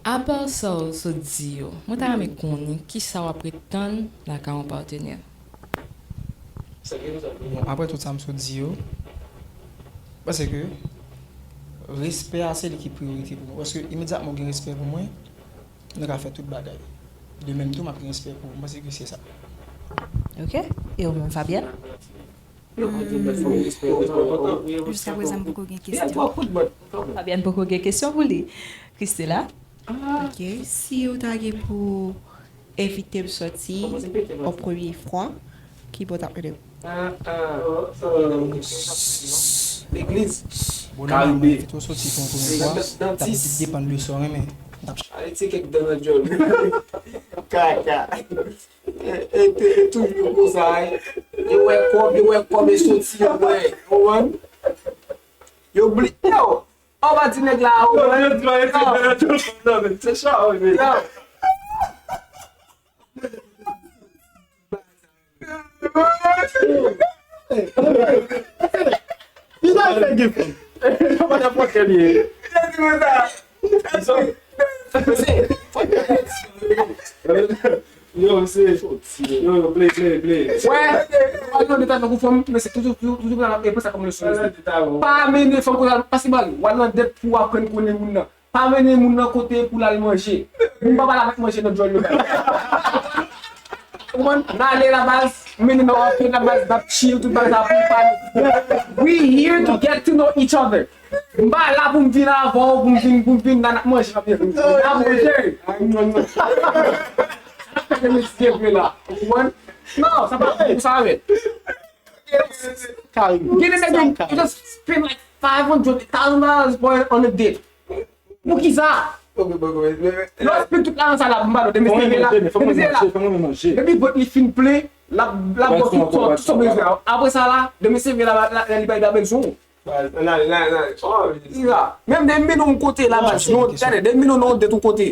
apa sa w sot di yo, mwen ta renmen konnen kisa w ap ret tann lakay yon patnè. Bon, apre tout sa m sot di yo, m panse ke respè a se li ki priyorite pou mwen. Paske imedyatman w gen respè pou mwen, nou ka fè tout bagay. De menm tou, m ap gen respè pou ou. M panse ke se sa. Ok. E ou menm, Fabienne? Jiska prezan, m poko gen kesyon. Fabienne poko gen kesyon pou li. Christela? Ok, si ou ta gen pou envite m soti yon premye fwa, ki bò w t ap mennen m? Legliz. Karibe. Envite w soti pou yon premye fwa, t ap depann de sa w renmen. N ap chak. Ale ti kèk dan nan djòl. Kaka. E, e, e toujou konsa, wi. Yo wè kòb, yo wè kòb e soti, yo wè. Ou konprann? Yo bli-, yo, an pa di nèg la, ou konprann? Yo, yo, yo, yo, yo, yo, se sa, wi. Yo. Li pa fè gen fanm. Yo pa nan pòkè li ye. Yo, se. Yo, yo, play, play, play. Wè, wè, nou de tankou fanm, men se toujou, toujou, toujou nan e pran sa kòm leson. Pa mennen fanm konsa, pase bal. W al nan dèt pou w aprann konnen moun nan. Pa mennen moun nan kote pou l al manje. Moun pa pale avèk manje nan djòl yo bay. Ou konprann? N ale la baz, mennen nan open la baz, n ap chill, tout bagay sa pou pale. We here to get to know each other. M pa la pou m vin avè w, pou m vin, pou m vin nan ap manje, n ap manje. N ap fè de mesye vre la. Ou konprann? Non, sa pa pou sa, men. Gen de nèg yo just spend like five hundred thousand dollars for, on a date. Poukisa? Lè w spend tout lajan sa la, m ba nou, demen se vre la. Demen se vre la. Depi vant li fin plen, l ap, l ap ba w tout sa, tout sa w bezwen. Apre sa la, demen se vre la, la, la, li pa, li pa bezwen w. Li la. Menm demen nou yon kote la, baz, nou, gade, demen nou nan yon date yon kote.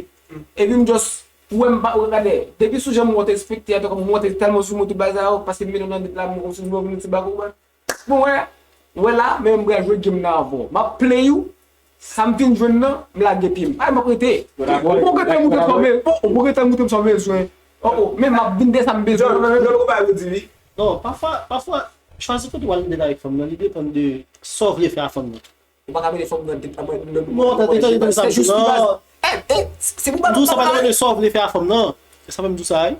Epi m just, ou wè m pa, ou gade, depi sou jan m wè w te respekte, atò kòm m wè w te tèlman sou mwen tout bagay sa yo, paske m mennen w nan date la, m wè w sou mwen, m ti bak ou, Bon, wè, wè la, men m pral jwe game nan avè w. M ap play ou, sa m fin jwenn nan, m lage pye m. Ay, m ap rete. Ou poko gentan moutre m sa w bezwen. Ou poko gentan moutre m sa w bezwen. Oh, oh, men m ap vin de sa m bezwen. Jòl, jòl, ou pa yo di wi. Non, pafwa, pafwa, chwazi kote w al mete avèk fanm nan, li depann de sa w vle fè a fanm nan. Ou pa ka mete fanm nan date la, mwen, mwen, non, tande, tande, tande sa m di, non. Eh, eh, se pou ba nou sa pa de sa w vle fè a fanm nan. E sa menm di w sa, wi.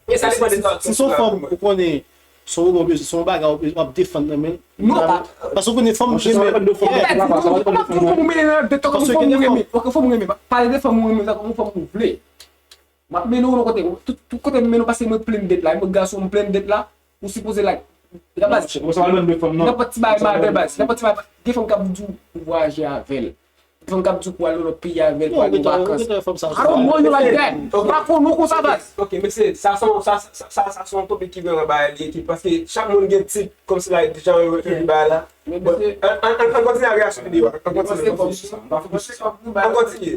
E sa depann de sa. Si se yon fanm ou konnen, se yon bagay, se yon bagay w ap defann nan men l. Non, pa. Paske ou konnen fanm ou renmen. Ou pa di fanm ou renmen nan date, fanm ou renmen. Ok, fanm ou renmen. Pale de fanm ou renmen, sa kòm fanm ou vle. M ap mennen w nan kote, tout, tout kote m mennen w, paske mwen plen date la, mwen gason m plen date la, ou sipoze like. Nenpòt ti bagay maten baz, nenpòt ti bagay, gen fanm k ap di w pou vwayaje avè l. Gen fanm k ap di w pou al nan lòt peyi avè l, pou al nan vakans. I don't know you like that. M pa konn ou konsa baz. Ok, mesye, sa se yon, sa, sa, sa, sa se yon topik ki vrèman bagay li, ki, paske chak moun gen tip, kòmsi la, jan yo reflechi bagay la. Bon, an, an, an, an kontinye ak reyaksyon videyo a. An kontinye. An kontinye. An kontinye.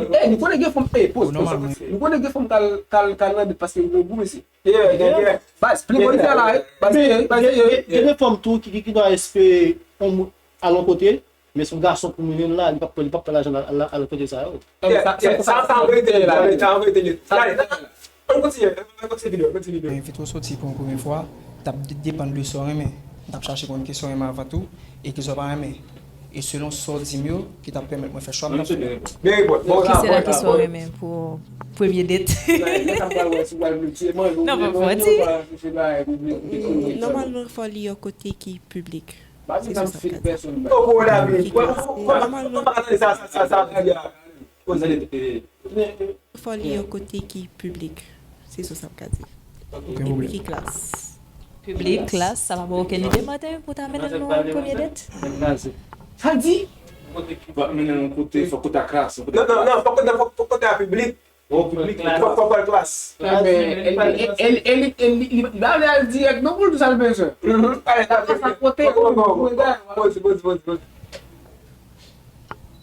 Eh, nou konnen gen fanm, eh, poz, poz. Nou konnen gen fanm k al, k al, k al nan date paske yo gen gou, mesye. Yeah, yeah, yeah. Baz, plen bò li fè la, eh. Baz, eh, baz, eh. Gen de fanm tou ki, ki, ki dwa espere yon moun al yon kote, men se yon gason pou mennen l la, li p ap pran, li p ap pran lajan al, al, al kote sa yo. Yeah, yeah, sa, sa an verite li, sa an verite li. Gade, an kontinye, an kontinye videyo, an kontinye videyo. Envite w soti pou yon premye fwa, t ap de-, depann de sa w renmen. M t ap chache konn kisa w renmen avan tou, e kisa w pa renmen. E selon sa w di m yo, ki t ap pèmèt mwen fè chwa m t ap fè. Byen reponn. Bon, kisa la, kisa w renmen pou premye date? Non, pa manti. Nòmalman, fò li yon kote ki piblik. Se sa sa ka di. Nòmalman, fò li yon kote ki piblik. Se sa sa ka di. Epi ki klas. Piblik, klas, sa pa ba w okenn ide maten pou ta mennen l nan yon premye date? Sa l di? Fòk mennen l yon kote, fòk kote a klas. Non, non, non, fòk kote, fòk, fòk kote a piblik. Fòk, fòk al klas. Li pa vle al dirèk non pou l di sa l bezwen. Poze, poze, poze, poze.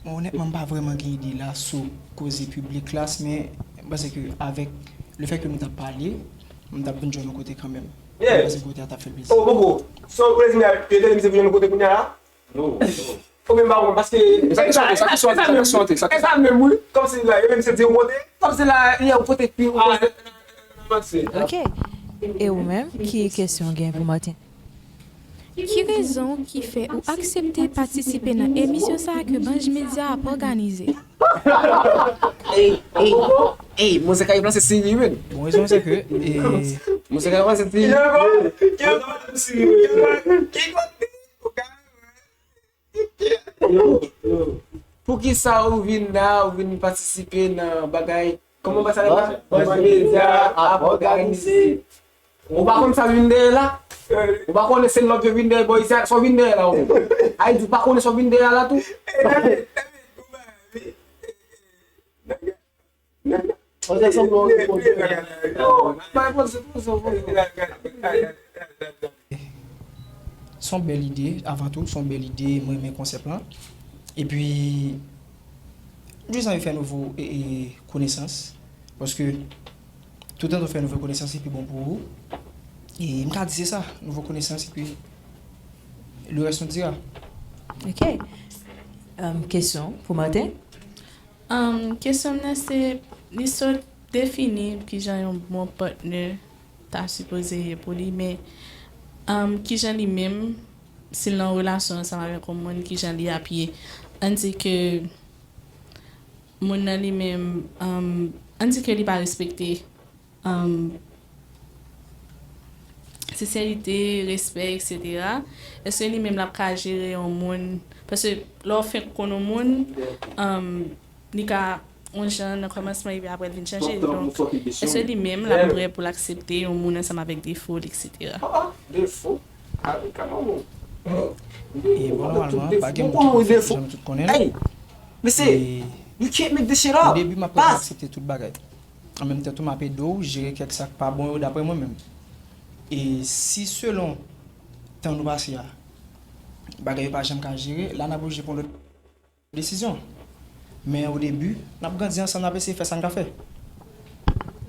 Mwen, onètman, m pa vrèman gen ide la sou koze piblik klas, men m panse ke avèk lefètke nou t ap pale, m t ap vin jwenn yon kote kanmenm. Mwen panse kote a t ap fè l plezi. Oh, Bobo, so, ou vle di m yo te di misye vin jwenn yon kote kounye a la? Non, non. Ou menm pa konn, paske. Sa ki soti, sa ki soti, sa ki soti, sa ki soti. E sa menm, wi. Kòmsi la, yo menm se di yon kote. Kòmsi la, yon kote pi. Ok. E ou menm, ki kesyon w gen pou Martin? Ki rezon ki fè ou aksepte patisipe nan emisyon sa a ke Banj Media ap òganize? Ey, ey, ey, mwen se Kayib lan, se seri, men. Bon, rezon se ke, e, Misye ka panse ti. Yo, bon, yo, bon, yo, bon, ki kote ou ka. Yo, yo. Poukisa ou vin la, ou vin patisipe nan bagay, kòman bagay sa rele? Buzz Media ap òganize. Ou pa konn sa vin dèyè la? Ou pa konnen se lòt yo vin dèyè bò isi a, sa w vin dèyè la ou? Ayiti, ou pa konnen sa w vin dèyè la tou? Fò w fè sanblan w reponn. Non, pa reponn, se poze w. Se yon bèl ide, avan tou, se yon bèl ide, mwen renmen konsèp lan. Epi, jis anvi fè nouvo e, e, konesans, paske toutan nou fè nouvo konesans, se pi bon pou ou. E m ka di se sa, nouvo konesans, epi le reste on dira. Ok. Um, kesyon pou Martin? Um, kesyon m nan se, li sot defini kijan yon bon patnè ta sipoze ye pou li, men um, kijan li menm, si l nan yon relasyon ansanm avèk yon moun, kijan li ap ye. Ann di ke moun nan li menm, um, ann di ke li pa respekte um, sensèite, respè, etsetera. Èske li menm l ap ka jere yon moun? Paske lè w fenk konn yon moun, um, li ka yon jan nan kòmansman epi apre l vin chanje. Donk, èske li menm l ap prè pou l aksepte yon moun ansanm avèk defo l, etsetera? Defo? Avèk kanal ou? E bon, nòmalman, pa gen moun ki pafè, jan nou tout konnen l. Mesye, you can't make this shit up. O debi, m ap prè pou aksepte tout bagay. An menm tan tou, m ap ede w jere kèk sa k pa bon yo dapre mwen menm. E si selon tan nou pase a, bagay yo pa janm ka jere, la n ap oblije pran lòt desizyon. Men o debi, n ap grandi ansanm, n ap eseye fè sa n ka fè.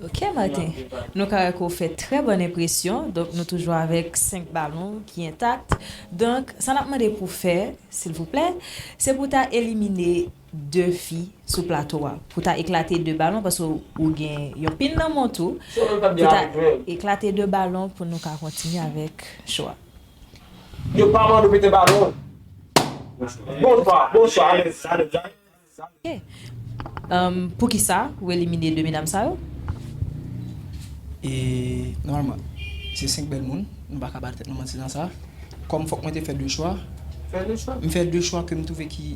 Ok, Martin. Nou ka wè ke w fè trè bòn enpresyon. Donk, nou toujou avèk senk balon ki entak. Donk, sa n ap mande pou w fè, silvouplè, se pou w ta elimine de fi sou plato a. Pou w ta eklate de balon, paske w gen yon pin nan men w tou. Pou w ta eklate de balon pou nou ka kontinye avèk show a. Yo pa mande w pete balon. Bonswa, bonswa, alèz, alèz. Ok. Um, poukisa ou elimine de medam sa yo? E nòmalman, se senk bèl moun, nou pa ka ba tèt nou manti nan sa. Kòm fòk mwen te fè de chwa, Fè de chwa. M fè de chwa ke m twouve ki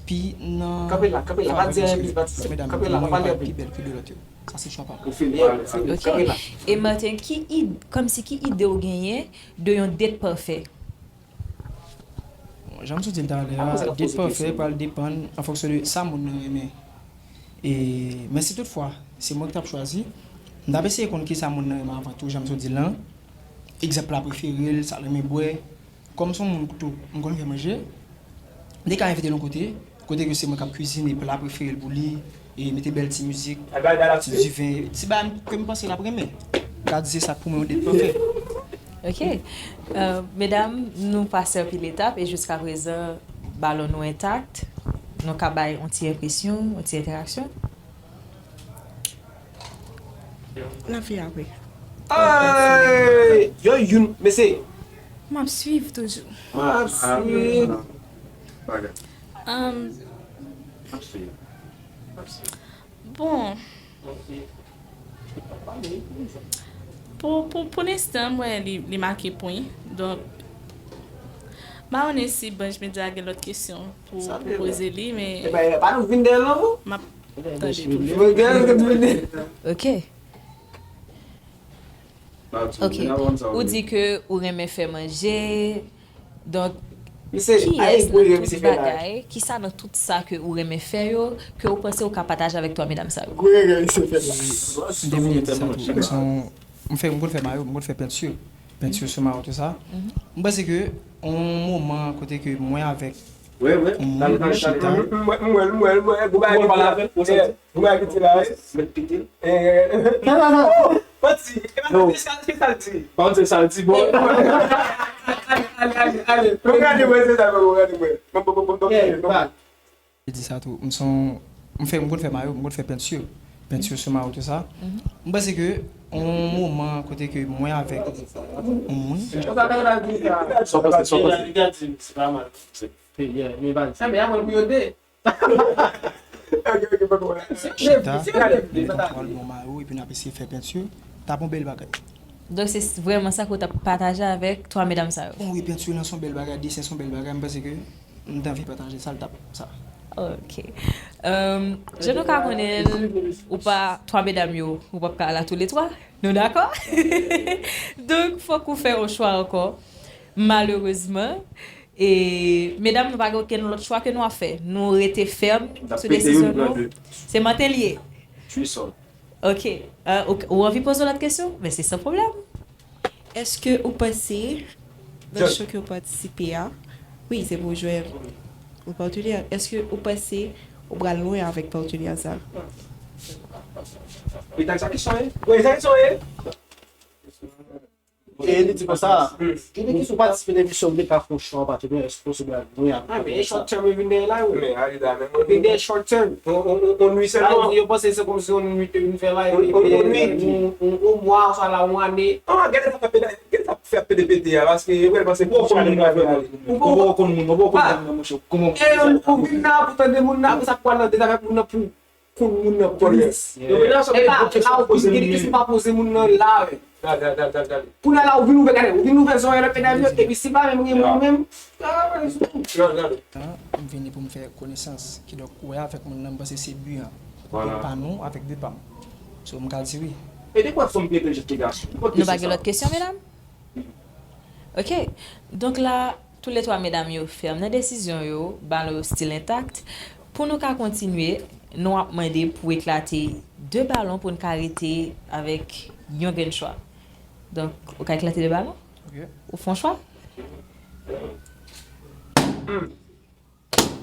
pi nan Kanpe la, kanpe la, pa di anyen plis, Batista. Kanpe la, pa pale anpil. Pi bèl ke de lòt yo. Sa se chwa pa mwen. Ou fini, ou fini. Ok. Kanpe la. E Martin, ki id, kòmsi ki ide w genyen de yon date pafè? Bon, jan m sot di l talè a, date pafè pral depann an fonksyon de sa moun nan renmen. E, men si toutfwa, se mwen ki t ap chwazi, m t ap eseye konn kisa moun nan renmen avan tou, jan m sot di l lan. Egzanp, pla prefere l, sa l renmen bwè. Kòm se yon moun tou, m konn fè manje, m te ka envite l yon kote, kote ke se mwen k ap kwizine pla prefere l pou li, e mete bèl ti mizik, ti diven, ti bagay ke m panse l ap renmen. M ka di se sa k pou mwen yon date pafè. Ok. Euh, medam, nou pase anpil etap e jiskaprezan, balon nou entak. Nou ka bay yon ti enpresyon, yon ti entèraksyon. N ap fè apre. Ay! Yo youn, mesye. M ap swiv toujou. M ap swiv. Um, bon. Pou, pou, pou lenstan, m wè li, li make pwen. Donk, m pa konnen si Banj Medya gen lòt kesyon pou, pou poze li, men. Epa, epa nou vin dèyè l non. M ap tande pou l. Mwen gen anvi vin dèyè. Ok. Ok. Ou di ke ou renmen fè manje. Donk, Misye, ki aye yès gwo nan yo, tout misye fè la. Bagay, ki sa nan tout sa ke ou renmen fè yo, ke ou panse ou ka pataje avèk twa medam sa yo? Gwo yo, misye fè la. M te vin di sa tou. M se yon, m fè, m konn fè mayo, m konn fè penti. Penti sou mayo, tout sa. M panse ke yon moman kote ke mwen avèk Wi, wi. yon moun, nou chita. Mwen, mwen, mwen, mwen, gwo bagay ki la. Gwo bagay ki la, wi. Met pitil. Manti. E pa sa l di. Pa di sa l di, bon. Ale, ale, ale. Mwen gade mwen, se sa, mwen gade mwen. Bon, bon, bon, bon, bon. Li di sa tou. M se yon, m fè, m konn fè mayo, m konn fè penti. Penti sou mayo, tout sa. M panse ke yon moman kote ke mwen avèk yon moun. Sa w panse, sa w panse? Sa mè a mwen pou yo de. Chita, mete yon twal bò mayo, epi n ap eseye fè penti. T ap yon bèl bagay. Donk, se vrèman sa ke w t ap pataje avèk twa medam sa yo? Bon, wi, penti lan se yon bèl bagay, desen se yon bèl bagay, m panse ke m t anvi pataje sa, l t ap sa. Ok. Euh, jan nou ka konnen, ou pa, twa medam yo, ou p ap ka la toulètwa. Nou dakò? Donk, fòk ou fè yon chwa ankò. Malerezman. E, medam, nou pa gen okenn lòt chwa ke nou ap fè. Nou rete fèm sou desizyon nou. Se manten li ye. Ok. Euh, ou, ou anvi poze lòt kesyon? Men se san pwoblèm. Èske ou panse, nan show ke ou patisipe a, wi, se pou jwe yon patnè, èske ou panse ou pral lwen avèk patnè sa? Wi, sa kesyon ye. Wi, sa kesyon ye. E li di konsa, ou patisipe nan emisyon, ou te ka fè yon chwa patnè, èske ou pral lwen avèk patnè sa? Ah, men e short term yo vin dèyè la, wi. Men Alida, men ou vin dèyè short term. On nwi sèlman. Yo panse se kòmsi on nwi te vin fè la, on nwi, on mwa, sa la, on ane. Ah, gade sa fè pede, gade sa fè pede pete a, paske yo pral panse bon, konn moun nan vre. Ou poko konn moun, ou poko konn moun nan, monchè. Kòman ou vin la pou tande moun nan, apre sa pou al nan dèt avèk moun nan pou konn moun nan plis. Yo vin ansanm, e pa, e pa ou vin gen kesyon pa poze moun nan la. Kounye a la, ou vin ouvè, gade, ou vin ouvè zòrèy nan medam yo, epi si pa menm gen moun menm, ah, gade. Tan, m vini pou m fè konesans. Kidonk, ou wè avèk moun nan, m panse se bi an. Bi pa nou avèk bi pa m. So, m ka di wi. E de kwa fanm pi entèlijan ke gason? Nou pa gen lòt kesyon, medam? Ok. Donk la, toulètwa medam yo fèm nan desizyon yo, balon yo still intact. Pou nou ka kontinye, nou ap mande pou eklate de balon pou n ka rete avèk yon grenn chwa. Donk, ou ka eklate de balon? Ou fè yon chwa?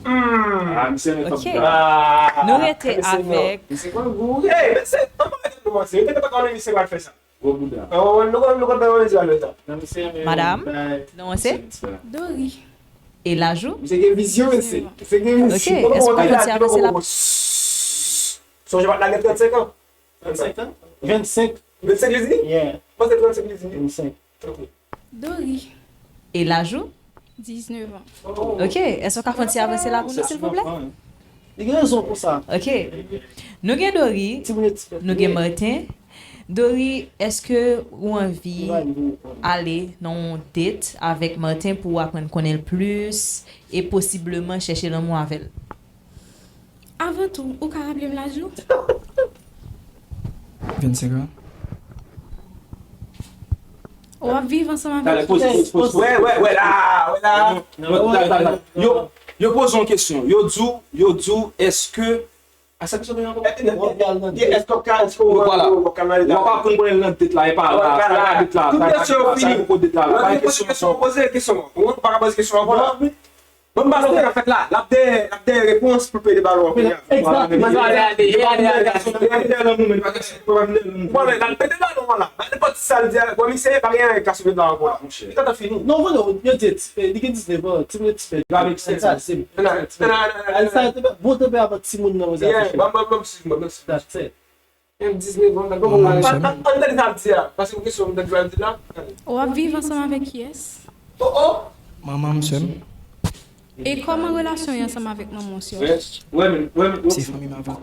Ah, misye met Ok. Nou rete avèk. Hey, men se, ann pa rete nou manti. Yo te kontan konnen misye pral fè sa. Gwo bouda. Nou konn, nou konn, nou konn misye pral fè sa. Madam, non, se? Dori. E laj ou? Misye gen vizyon, mesye. Misye gen vizyon. Ok, èske w ka fè ti avanse la? Sonje m ap lage trannsenk an. Trannsenk an? Vennsenk. Vennsenk li di? Yeah. Mwen se trannsenk li di. Vennsenk. Ok. Dori. E laj ou? Diznèf an. Ok, èske w ka fè yon ti avanse la pou nou, silvouplè? Li gen rezon pou sa. Ok. Nou gen Dori, nou gen Martin. Dori, èske ou anvi ale nan yon date avèk Martin pou w aprann konnen l plis e posibleman chèche lanmou avè l? Avan tou, ou ka raple m laj ou? Vennsenk an. W ap viv ansanm avèk Wè, wè, wè la, wè la. Yo, yo poze yon kesyon. Yo di w, yo di w, èske Asa ki sou gen ankò? Èske w ka, èske w Vwala. W ap aprann konnen l nan date la, e pa la, sa la date la, sa date la, sa poko date la, pa gen kesyon ankò. Poze kesyon, ou pa ka poze kesyon ankò la. Bon, balon ki ap fèt la, l ap dèyè, l ap dèyè repons pou l pede balon an kounye a. Bon, l ap pede balon an la. Nenpòt sa l di a, bon, misye pa gen anyen k ka sove la ankò la, monchè. Li gentan fini. Non, vre, non, yo di, eh, li gen diznèf an, ti moun ti pè. Gade, se sa, se sa, bon, tanperaman timoun nan, mwen, se afeksyon. That's it. An, an, an tande sa ap di a, paske yon kesyon m tande sa ap di la. W ap viv ansanm avèk kiyès? Oh, oh! Manman m, sè m. E kòman relasyon w ansanm avèk manman w, sè w? Wè, men, wè, men. Se fanmi m avan.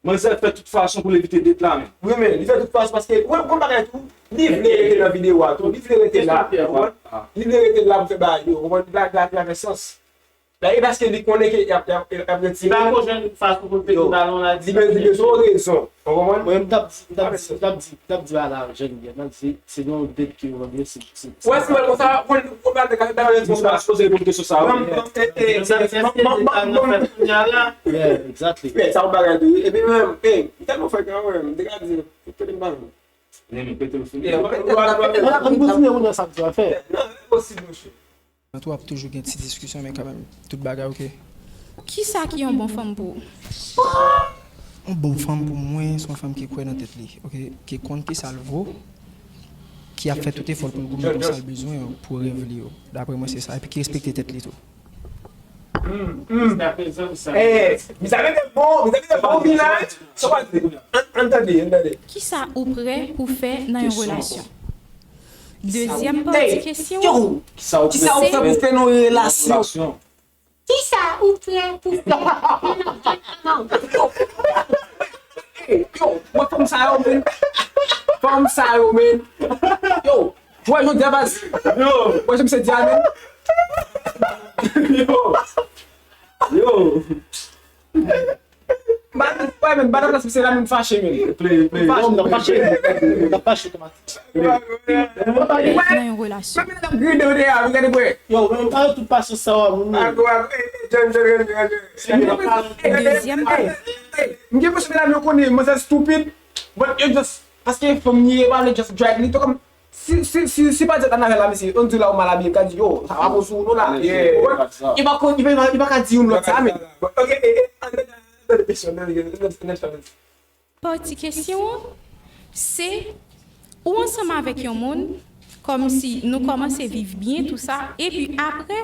Manzè fè tout fason pou l evite date la, men. Wi, men, li fè tout fason paske, wè, bon bagay tou, li vle rete nan videyo a tou, li vle rete la, ou konprann? Li vle rete la pou fè bagay yo, ou konprann? Bagay la vin avè sans. La, e paske li konnen ke y ap, y ap, y ap retire. Li pa ko jwenn fason pou l pete balon la, di li bezwen yon rezon. Ou konprann? Mwen, m t ap di, m t ap di, m t ap di, m t ap di bagay la jèn li, m t ap di, se nan yon date ke yo rantre, se, se, se. Wè, si wè konsa, pou, pou bagay la, bagay la, mwen pa sipoze reponn kesyon sa, wi. Yeah, exactly. Sa yon bagay tou, wi. Epi menm, e, m tèlman fè kan menm, m te ka di, pete m balon. Renmen pete l fini. An kontinye moun nan sa k di w ap fè. Non, enposib, monchè. Nan tou ap toujou gen ti diskisyon, men kanmenm, tout bagay oke. Kisa ki yon bon fanm pou ou? Yon bon fanm pou mwen, se yon fanm ki kwè nan tèt li, oke, ki konn kisa l vo, ki ap fè tout efò l pou l goumen pou sa l bezwen, pou rèv li yo. Daprè mwen, se sa. Epi ki respekte tèt li tou. Eh, mizanmi te bon, mizanmi te bon, vin la. Sa w ap di? Ann, ann tande, ann tande. Kisa ou prè pou fè nan yon relasyon? Dezyèm pati kesyon. Kisa ou prè pou fè nan yon relasyon? Kisa ou prè pou fè? Yo, mwen fanm sa yo, men. Fanm sa yo, men. Wè, jodi a baz. Yo. Wè, jan misye di a menm. Yo. Yo. Ba, wè, men, ba nan plas misye la menm fache, men. Play, play. Fache, m ap fache. M ap fache otomatik. Nan yon relasyon. Mwen menm nan gride w de a, gade bwè. Yo, men pa tout pasyans sa w ap moun. Ago, ago, eh, eh, John, John, John, John. Dezyèm pati. M gen mesye medam yo konnen manzè stupid, but yo just, paske fanm li ye, ba, yo just drag li, to kòm, si, si, si, si pa di nan avè la, mesye, on di la ou mal abiye, ka di, yo, sa pa bon sou ou, non, la. But, li pa konn, li pa, li pa ka di youn lòt sa, men. Ok, eh, eh, ann, ann, ann, ann, kesyon, ann, ann, ann, ann, ann, Pati kesyon an, se ou ansanm avèk yon moun, kòmsi nou kòmanse viv byen, tou sa, epi apre,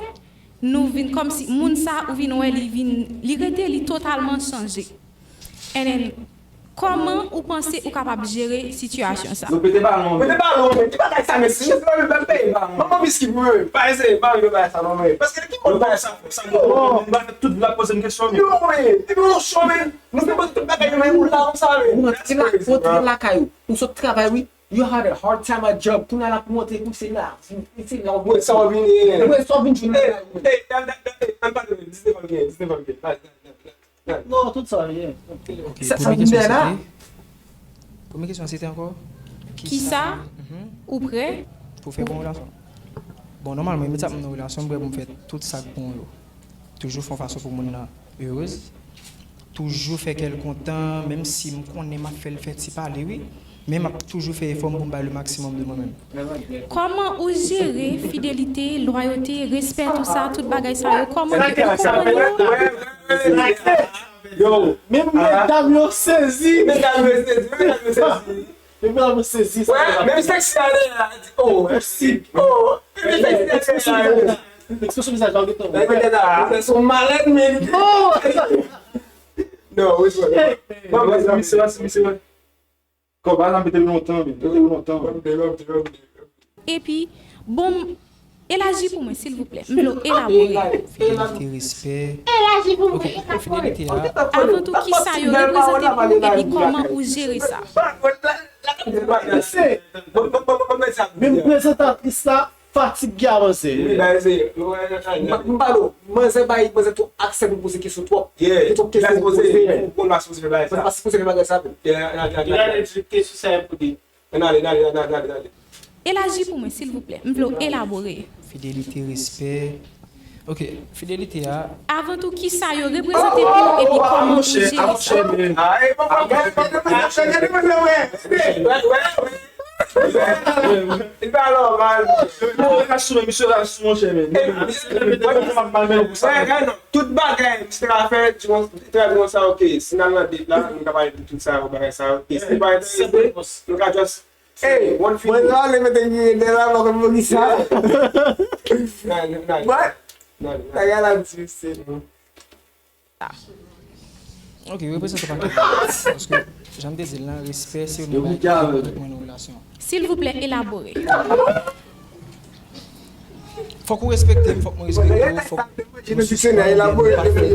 nou vin kòmsi moun sa, ou vin wè li vin, li rete, li totalman chanje. And then, kòman ou panse ou kapab jere sitiyasyon sa? Nou pete balon. Pete balon, men ki bagay sa, mesye? Mesye, pa vin peye balon. Manman miski pou mwen. Pa eseye, pa vin bagay sa, non, men. Paske ki moun bagay sa? Sa, nou pa fè tout la poze m kesyon, men. Yo, men, epi yon cho, men. Nou te poze tout bagay yo, men ou la konsa, men. Ou rantre la, ou rantre lakay ou. Ou sot travay, wi. You had a hard time at job. Kounye a la pou montre pou se la. Se la ou. Mwen sa w vin ye. Mwen sa w vin jwenn lakay ou. Ey, ey, ann pale, men, dis devan l gen, dis devan l gen. Dale, dale, dale, dale. Non, tout sa, yeah. Ok, sa, sa premye vin kesyon, dèyè la. Sete, premye kesyon, sete ankò? Kisa ou prè pou fè pou yon relasyon? Bon, nòmalman, imedyatman nan relasyon, m prè pou m fè tout sa k bon yo. Toujou fè yon fason pou moun nan erez. Toujou fè kè l kontan, menm si m konnen m ap fè l fè ti pale, wi. Men m ap toujou fè efò m pou m bay le maximum de mwen menm. Kòman ou jere fidelite, lwayote, respè, tou sa, tout bagay sa yo? Kòman ou kòman yo? Yo, menm medam yo sezi. Medam yo sezi, medam yo sezi. Menm medam yo sezi. Wè, menm sèks la, la, di, oh, mèsi. Oh, menm sèks la, la. Ekspresyon vizaj la, ou gentan wè. Ou fè son malèt, men. Oh! Non, wi, wi. Bon, bon, misye, misye, misye. Kòb la, mete l lontan, men. Mete l lontan. Epi, bon, elaji pou mwen, silvouplè. M vle w elabore. Fidelite, respè. Elaji pou mwen, elabore. Avan tou, kisa yo reprezante pou ou, epi kòman ou jere sa? Menm prezantatris la, fatig ki avanse. Wi, bagay serye. M pale w, manzè bay, manzè twòp aksè pou poze kesyon twòp. Yeah. Gen twòp kesyon pou poze. Pou konn pa sipoze fè bagay sa. Pa sipoze fè bagay sa. Yeah, yeah, yeah, yeah. Li rale di kesyon sa pou di. Ann ale, ann ale, ann ale, ann ale, ann ale. Elaji pou mwen, silvouplè. M vle w elabore. Fidelite, respè. Ok, fidelite a. Avan tou, kisa yo reprezante pou ou epi kòman ou jere sa? Li pa nòmal. Misye ras sou men, misye ras sou monchè men. Tout bagay misye ap fè, trè bon sa, ok. Si n al nan date la, nou ka pale de tout sa yo, bagay sa yo. E si pa enterese, nou ka just, hey, one fini. Mwen nan ale mete grenn la, pa konn poukisa. Bagay la difisil. Ok, reprezante pa kèk bagay. Paske, jan m te di l lan, respè se youn nan bagay ki enpòtan pou mwen nan relasyon. Silvouplè, elabore. Fòk ou respekte m, fòk mwen respekte w, fòk nou sou pwen, nou pa fè.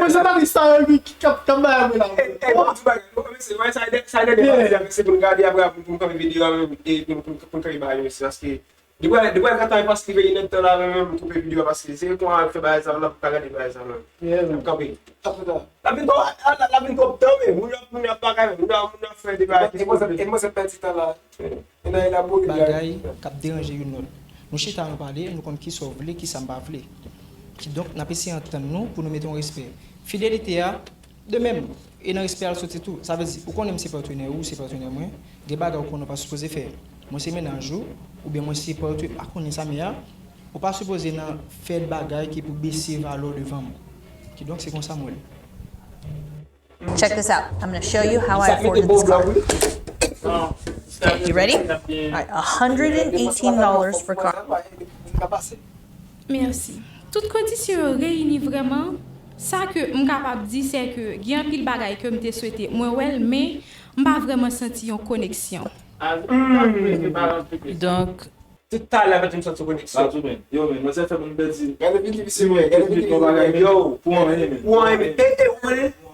Prezantatris sa yo ki k ap bay apre la. Bon, ti bagay, bon, mesye, wè sa, sa dènye pati a, mesye, pou n gade apre, pou n kanpe videyo a, e pou n kanpe bagay yo, mesye, paske depi, depi gentan, e paske veye nèg tan la, menm, m koupe videyo a, paske se pou al fè bagay sa, m ap ka gade bagay sa, menm. M kanpe. L ap vin twò, l ap vin twò tan, men, moun yo ap, moun yo ap bagay, moun yo ap, moun yo ap fè deba. E mwen, e mwen, se pèdi tan la. Bagay k ap deranje youn lòt. Nou chita, nou pale, nou konn kisa w vle, kisa m pa vle. Kidonk, n ap eseye antann nou pou nou mete yon respè. Fidelite a, de menm, e nan respè a l soti tou. Sa vle di, ou konnen m se patnè ou, ou se patnè mwen, gen bagay ou konnen ou pa sipoze fè. Mwen se mennaj ou, oubyen mwen se patnè, pa konnen sa m ye a, ou pa sipoze nan fè bagay ki pou bese valè w devan m. Kidonk, se konsa m wè l. Check this out. I'm gonna show you how I afforded this car. Okay, you ready? All right, a hundred and eighteen dollars for car. Mèsi. Tout kondisyon yo reyini vrèman. Sa ke m kapab di, se ke gen anpil bagay ke m te swete mwen wè l, men m pa vrèman santi yon koneksyon. Donk, Tout talè mèt vin sòt sou koneksyon. Yo, men, manzè fè moun pèdi. Gade vin difisil, men. Gade vin difisil, men. Yo, pou anyen, men. Pou anyen, men. E, e, ou konnen?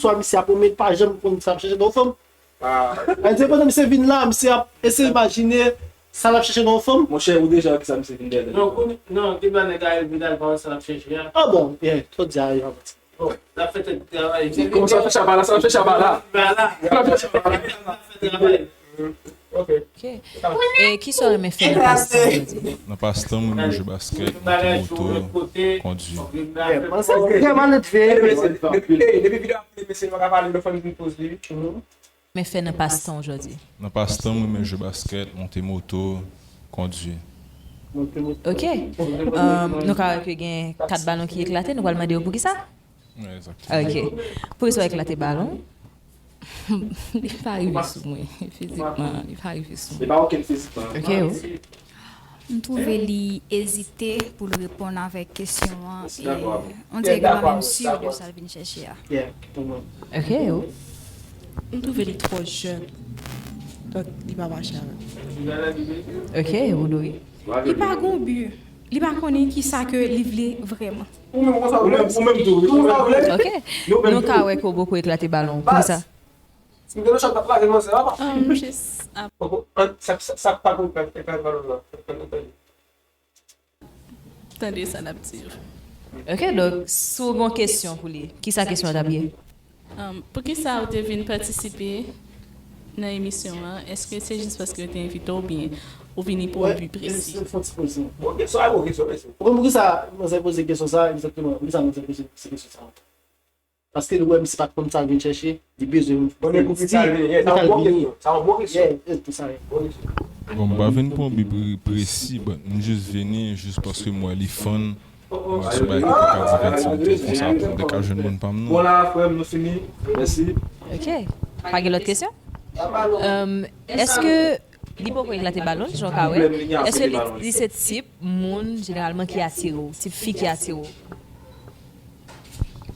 istwa misye ap, men pa janm konn sa l ap chèche nan yon fanm. Endepandan misye vin la, misye ap eseye imajine sa l ap chèche nan yon fanm. Monchè, ou deja wè kisa misye vin dèyè tèt li. Non, konnen, non, depi anèg la, Vidal pa wè sa l ap chèche a. Ah bon, yeah, jodi a, yo ap di. Bon, l ap fè tèt travay. Kòman sa fè chaba la, sa fè chaba la. Chaba la. L ap fè chaba la. L ap fè travay. Ok. E kisa w renmen fè nan pastan jodi? Nan pastan, mwen renmen jwe baskèt, monte moto, kondwi. Depi videyo ap fini, mesye, nou ka pale, lòt fwa nou vin poze. Men fè nan pastan w jodi? Nan pastan, mwen renmen jwe baskèt, monte moto, kondwi. Ok. Um, nou ka wè ke gen kat balon ki eklate, nou pral mande yo poukisa? Exactement. Ok. Poukisa w eklate balon? Li pa rive sou mwen, fizikman, li pa rive sou mwen. Li pa okenn fizikman. Ok, ou? M twouve li ezite pou l reponn avèk kesyon an e on dirè ke li pa menm si de sa l vin chèche a. Ok, ou? M twouve li twò jèn. Donk, li pa mache avè m. Ok, ou Dori? Li pa gon bi. Li pa konnen kisa ke li vle vrèman. Ou menm konsa ou menm ou menm tou. Ou konsa ou vle. Ok. Nou ka wè ke w poko eklate balon. Poukisa? Si m te nan chat, m t ap lave manzè a pa. Um, just ap Sa sa- sa k pa konprann e pa balon nan. Tande sa l ap di yo. Ok, donk, si w gen yon kesyon pou li, kisa kesyon an t ap ye? Um, poukisa ou te vin patisipe nan emisyon an? Èske se jis paske yo te envite w oubyen ou vini pou yon bi presi? Bon, kesyon a bon kesyon, mesye. Ou konn poukisa manzè poze kesyon sa egzakteman? Poukisa manzè poze kesyon sa? Paske li wè misye pa t konn sa l vin chèche, li bezwen vin. Konnen pou ki sa l vini, yeah, sa yon bon kesyon. Sa yon bon kesyon. Yeah, yeah, tout sa, yeah. Bon kesyon. Bon, m pa vin pou yon bi pre- presi, but m jis vini jis paske m wè li fun. M wè se yon bagay ki te ka divèti m tou konsa pou m te ka jwenn moun pa m nan. Bon, la, frè m, nou fini. Mèsi. Ok. Pa gen lòt kesyon? Um, èske li poko eklate balon, jan w ka wè? Èske li, li se tip moun, jeneralman, ki atire w? Tip fi ki atire w?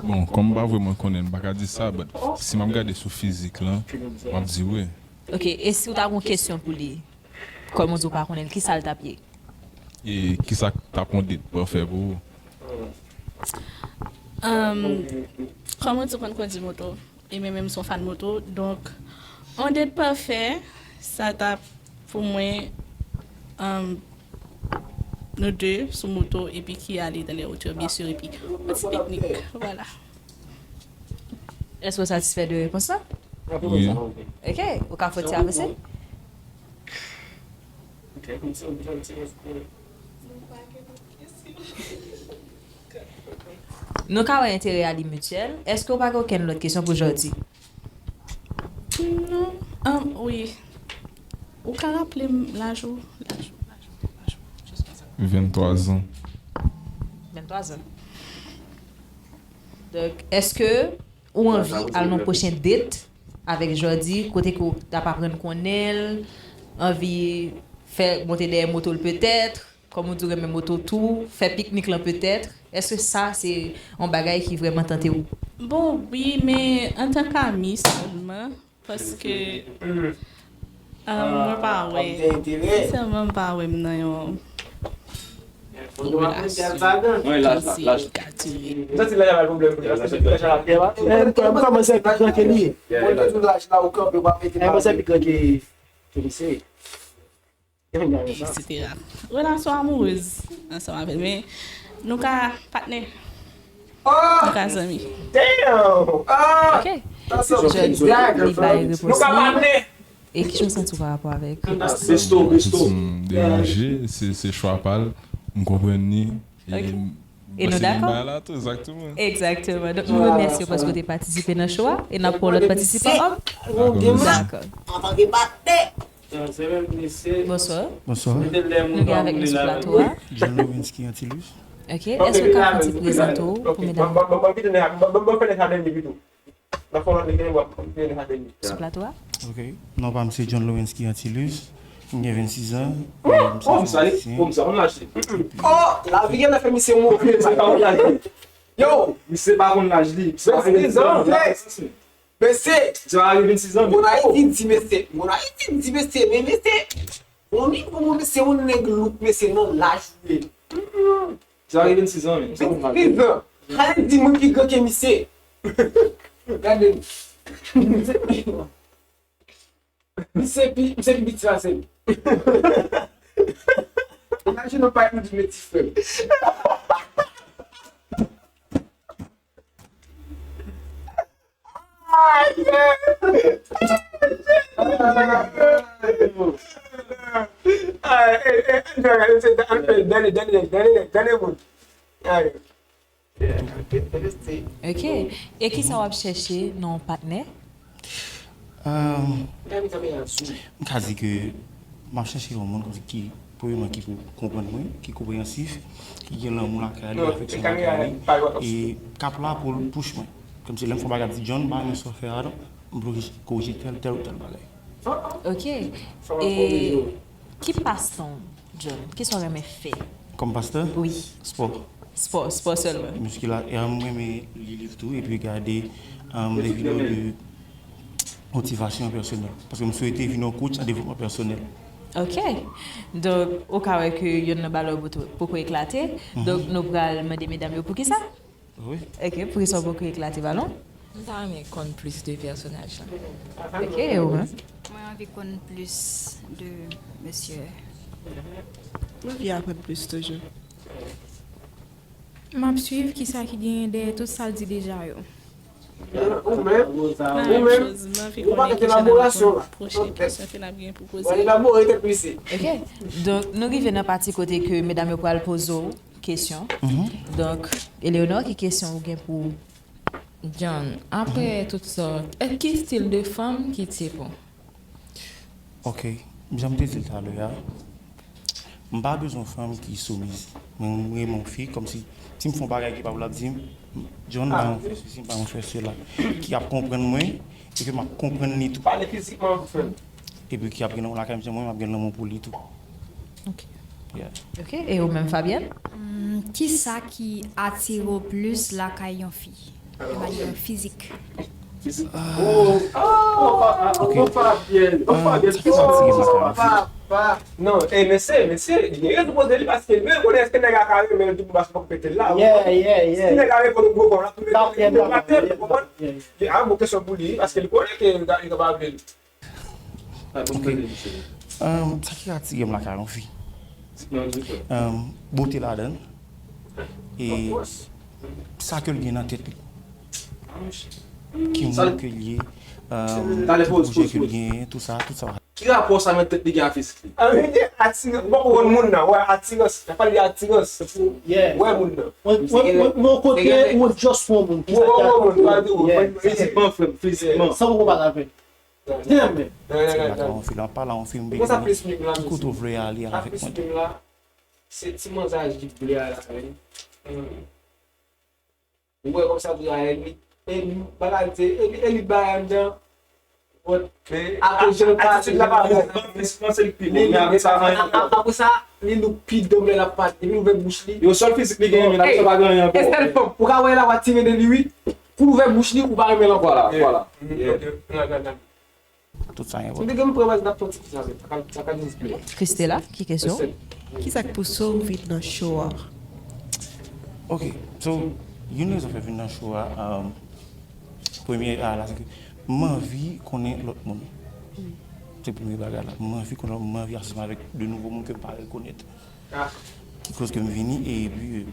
Bon, kòm m pa vrèman konnen, m pa ka di sa, but si m ap gade sou fizik lan, m ap di wi. Ok, e si w ta gen yon kesyon pou li, kòm ou di w pa konnen l, ki sa l t ap ye? E ki sa k t ap yon date pafè pou ou? Um, kòm ou di w konn kondi moto, e mwen menm se yon fan moto, donk, yon date pafè, sa t ap pou mwen, um, nou de sou moto epi ki ale dans les hauteurs, bien sûr, epi yon ti piknik, vwala. Èske w satisfè de repons la? Wi. Ok, ou ka fè ti avanse? Nou ka wè enterè a li mityèl. Èske w pa gen okenn lòt kesyon pou jodi? Non. Um, wi. Ou ka raple m laj ou? Laj ou, laj ou, laj ou. Jis konsa. Venntwa zan. Venntwa zan. Donk, èske ou anvi al nan pwochen date avèk Jordy, kote ke w t ap aprann konnen l, anvi fè monte dèyè moto l petèt, kòm ou di w renmen moto tou, fè piknik lan petèt? Èske sa se yon bagay ki vrèman tante w? Bon, wi, men antanke ami sèlman, paske ah, mwen pa wè, sensèman, m pa wè m nan yon relasyon ki ka dire. M santi laj la pral pwoblèm pou li, paske se laj la pye la. M kòmanse pi gran ke li ye. Mwen toujou laj la ou kanpe, w ap mete. M kòmanse pi gran ke ke misye. Etsetera. Relasyon amourez ansanm avè l, men nou ka patnè. Nou ka zanmi. Damn! Ah! Ok. Jordy, li bay repons li. E kijan w santi w pa rapò avèk repons li? Besto, besto. M deranje, se se chwa pa l. M konprann li. E E nou dakò? Egzakteman. Egzakteman. Donk, nou remèsye w paske w te patisipe nan show a. E n ap pran lòt patisipan. Dakò. Antanke patnè. Bonswa. Bonswa. Nou gen avèk nou sou plato a. John Lewinsky Antilus. Ok. Èske w ka fè ti prezante w pou medam? Sou plato a? Ok. Non pa m se John Lewinsky Antilus. M gen vennsis an. Oh, sa li. Oh, sa konn laj li. Oh, lavi gen nan fè misye move. Sa konn laj li. Yo, misye pa konn laj li. Misye pa konn laj li. Mesye, moun Ayiti di mesye, moun Ayiti di mesye, men mesye, on ni pou moun mesye, on nèg louk mesye nan laj ou ye. Misye pa gen vennsis an, men. Vennsis an. Kale di moun ki gran ke misye. Gade. Misye pi, misye pi piti pase m. Imajine w pa yon di meti frè m. Ok. E kisa w ap chèche nan yon patnè? M ka di ke m ap chèche yon moun kòmsi ki, premyèman, ki pou konprann mwen, ki konpreyansif, ki gen lanmou lakay li, afeksyon lakay li, e k ap la pou l pous mwen. Kòmsi lè m fè yon bagay, ap di, John, bagay sa w fè a, m vle korije tèl, tèl ou tèl bagay. Ok. E ki pastan w, John? Kisa w renmen fè? Kòm pastè? Wi. Spò. Spò, spò sèlman. Miskila-, e m renmen li liv tou, epi gade um, de videyo de motivasyon pèsonèl. Paske m swete vin yon coach an devlopman pèsonèl. Ok. Donk, ou ka wè ke yonn nan balon poko eklate. Donk, nou pral mande medam yo poukisa? Wi. Ok, poukisa w poko eklate balon? M ta renmen konn plis de pèsonaj lan. Ok, e ou menm? Mwen anvi konn plis de mesye. Mwen anvi aprann plis toujou. M ap swiv kisa ki genyen dèyè tout sa l di deja yo. Ou menm, ou menm, ou pa mete elaborasyon la. Pwochen kesyon ke n ap gen pou poze. Elabore tèt misye. Ok. Donk, nou rive nan pati kote ke medam yo pral poze w kesyon. Donk, Eleonor, ki kesyon ou gen pou John, apre tout sa, e ki stil de fanm ki tip ou? Ok, jan m te di l talè a, m pa bezwen yon fanm ki soumiz. Mwen, m renmen yon fi, kòmsi si m fè yon bagay ki pa pou l ap di m, John pa yon fè sesi, pa yon fè sela, ki ap konprann mwen e ke m ap konprann li tou. Pale fizikman pou fè l. Epi ki ap gen lanmou lakay m, jan mwen, m ap gen lanmou pou li tou. Ok. Yeah. Ok, e ou menm, Fabienne? Hmm, kisa ki atire w plis lakay yon fi? De manyè fizik. Oh, oh, oh, Fabienne, oh, Fabienne, oh, papa. Non, e mesye, mesye, li gen rezon poze li paske li rekonèt ke nèg la ka renmen l tou pou paske poko pete l la. Yeah, yeah, yeah. Si nèg la rekonèt gwo kò l ap tounen Tap tounen gen tounen atè, yeah, ou konprann? yeah. Li a bon kesyon pou li paske li konnen ke li ka pa vle l. Ok. Um, sa ki atire m lakay yon fi? Um, bote ladan l. E sa ke l gen nan tèt li. Ki moun ke l ye. Um, ki pwojè ke l genyen, tout sa, tout sa. Ki rapò sa nan tèt li gen a fizik li? Atirans, ou poko konn moun nan, wè atirans, nan pale de atirans, se pou wè moun nan. Mwen kote ou just wè moun. Wè moun, pa di ou. Fizikman, frè m, fizikman. San ou pale avè. Damn it. Yon fi la, pa la yon fi m bezwen. Ki kote w vle ale avèk mwen? Se ti manzaj ki vle ale avè l. Ou wè kòmsi ap travay li. E li bagay se e li e li bay anndan. But akoz jan l pale. Atitid la pa bon. Fizikman se li ki pi bon. Men apre sa anyen ankò. Apre sa li look pi dom lè l ap pale. Epi l ouvè bouch li. Yo sèl fizik li genyen men apre sa pa gen anyen ankò. E sèl fanm ou ka wè l ap atire de li wi. Kou l ouvè bouch li ou pa renmen l ankò. Vwala, vwala. Tout sa enpòtan. Mwen te gen pran baz n ap fè yon ti kisa sa ka sa ka jis ble. Christela, ki kesyon? Ki sa k pouse w vin nan show a? Ok, so, youn rezon fè vin nan show a, um, premye a la, se ke m anvi konnen lòt moun. Se premye bagay la. M anvi konnen, m anvi ansanm avèk de nouvo moun ke m pa rekonèt. Ki koz ke m vini, epi,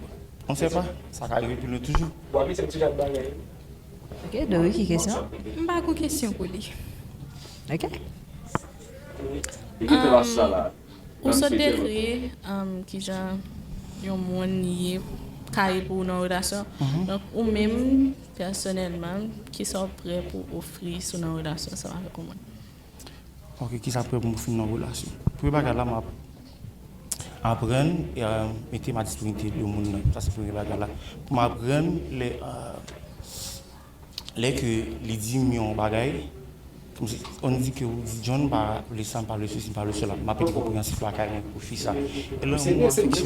on sait pas, sa ka rive pi lwen toujou. Bon, api se m ti jan bagay. Ok, Dori, ki kesyon? M pa gon kesyon pou li. Ok. Li kite la sa la. Ou sot dekri um, kijan yon moun ye ka ye pou ou nan relasyon. Donk ou menm pèsonèlman, kisa w prè pou ofri si w nan relasyon ansanm avèk yon moun? Ok, kisa prè pou m fin nan relasyon? Premye bagay la, m ap aprann e mete m a disponibite de moun nan. Sa se premye bagay la. Pou m aprann lè lè ke li di m yon bagay, kòmsi on di ke ou di John pa vle sa, m pa vle sesi, m pa vle sela. M ap ede konpreyansif lakay mwen pou fi sa. E lè yon moun afekte w.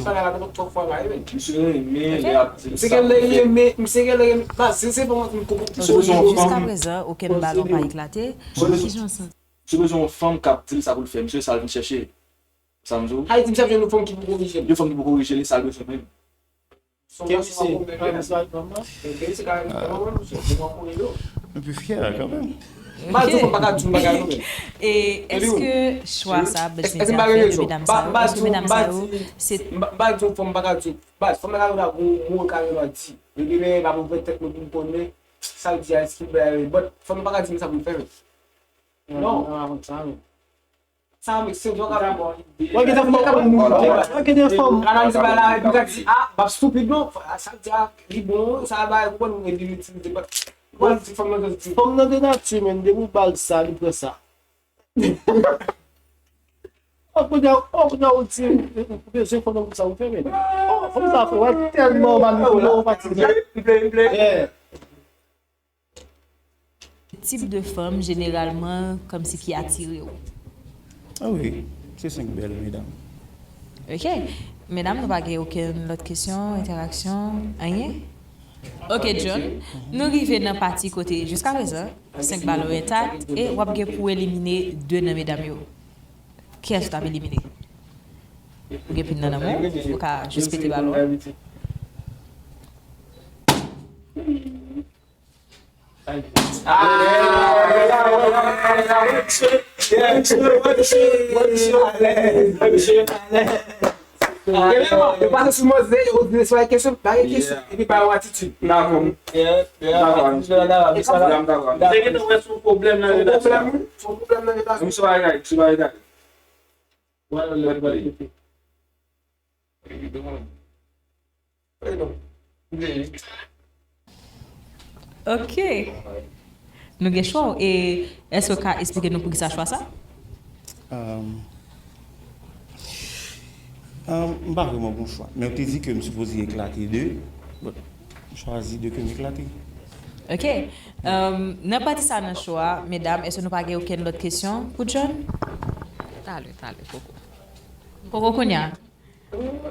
Misye gen lè renmen, misye gen lè renmen. Baz, se se pa mwen ki konprann. Jiskaprezan, okenn balon pa eklate. Kijan w santi? Si w bezwen yon fanm k ap di l sa pou l fè, misye sa l vin chèche. Sa m di w? Ayiti, misye ap jwenn yon fanm ki pou korije l. Yon fanm ki pou korije li, sa l bezwen menm. Son gason ap pwoblèm. Misye se ka yon fanm, misye se yon fanm. M pi fyè kanmenm. M pa di w fanm pa ka di w bagay non. E èske chwa sa, bèl medya fè de medam sa yo, èske medam sa yo se. M pa di w fanm pa ka di w. Baz, fanm nan ka gen yon mo l ka gen dwa di. Men demen m ap ouvè tèt mwen pou m konnen sa l di a, èske l bèl. But fanm nan pa ka di m sa pou m fè menm. Non. Sa make sense, ou ka. Wè gen de fanm, wè gen de fanm. Analize bagay la, epi ou ka di, ah, m ap stupid non. Sa l di a, li bon, sa bagay, ou konn, epi li di, li di, ou konn, ti fanm nan di. Fanm nan de nati, men, depi w ba l sa, li pran sa. Oh, kounye a, oh, kounye a, ou di, ou bezwen fanm nan pou sa, ou fè, men. Oh, fanm sa fè, wè, tèlman manipile, ou pa ti. Yeah. Tip de fanm jeneralman kòmsi ki atire w? Ah wi, se senk bèl medam. Ok. Medam, nou pa gen okenn lòt kesyon, entèraksyon, anyen? Ok, John, nou rive nan pati kote jiskaprezan senk balon entak e w ap gen pou w elimine de nan medam yo. Kiyès ou t ap elimine? Ou gen pil nan nan men w, ou ka jis pete balon an. Yo pase sou manzè, yo di se pa kesyon, pa gen kesyon, epi pa yon atitid. Dakò. Dakò. Misye gentan wè se yon pwoblèm nan relasyon. Se yon pwoblèm nan relasyon. Misye pa egare, misye pa egare. Wè lè l pral pete. Epi devan. Epi non. Veye. Ok. Nou gen chwa w. E èske w ka esplike nou poukisa chwa sa? Um, um, m pa vrèman gon chwa. Men yo te di ke m sipoze eklate de. But, m chwazi de ke m eklate. Ok. Um, nan pati sa nan show a, medam, èske nou pa gen okenn lòt kesyon pou John? Talè, talè, poko. Poko kounye a.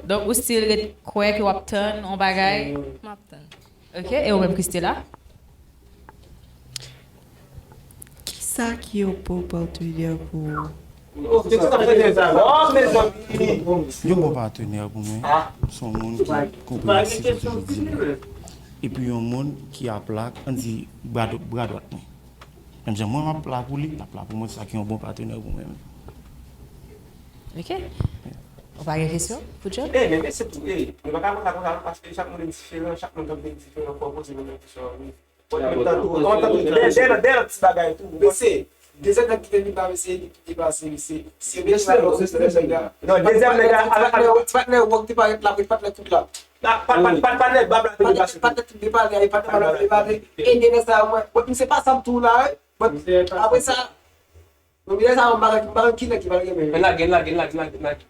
Donk, ou still ret kwè ke w ap tann yon bagay? M ap tann. Ok, e ou menm, Christella? Kisa ki yon bon patnè pou ou? Yon bon patnè pou mwen, se yon moun ki konpreyansif, jan w toujou di l. Epi yon moun ki ap la, ann di, bra dwat mwen. Menm jan mwen m ap la pou li, l ap la pou mwen, se sa ki yon bon patnè pou mwen menm. Ok. Ou pa gen kesyon pou John? E, men, men se tou, e, nou pa ka konsa konsa, paske chak moun diferan, chak moun tankou diferan, fò w poze moun nan kesyon an, wi. Fò w tankou, fò w tankou, dè, dè, dè lòt ti bagay tou. Men se, dezyèm nèg ki te vin la, men se li ki te pase, men se, se li ki te pase, se li ki te pase. Non, dezyèm nèg la, ala, ala. Ti patnè, ti patnè, wòk te parèt la, ti patnè tout la. Pa, pa, pa, pa, pa nèg bab la te pase. Patnè tout te pale, patnè bab la te pale. E dezyèm sa, mwen, mwen, se pa sa m tou la, wi. But, apre sa, mwen, dezyèm sa, mwen, pa, pa, ki nèg ki pale, men. Men lage, lage, lage, lage, lage.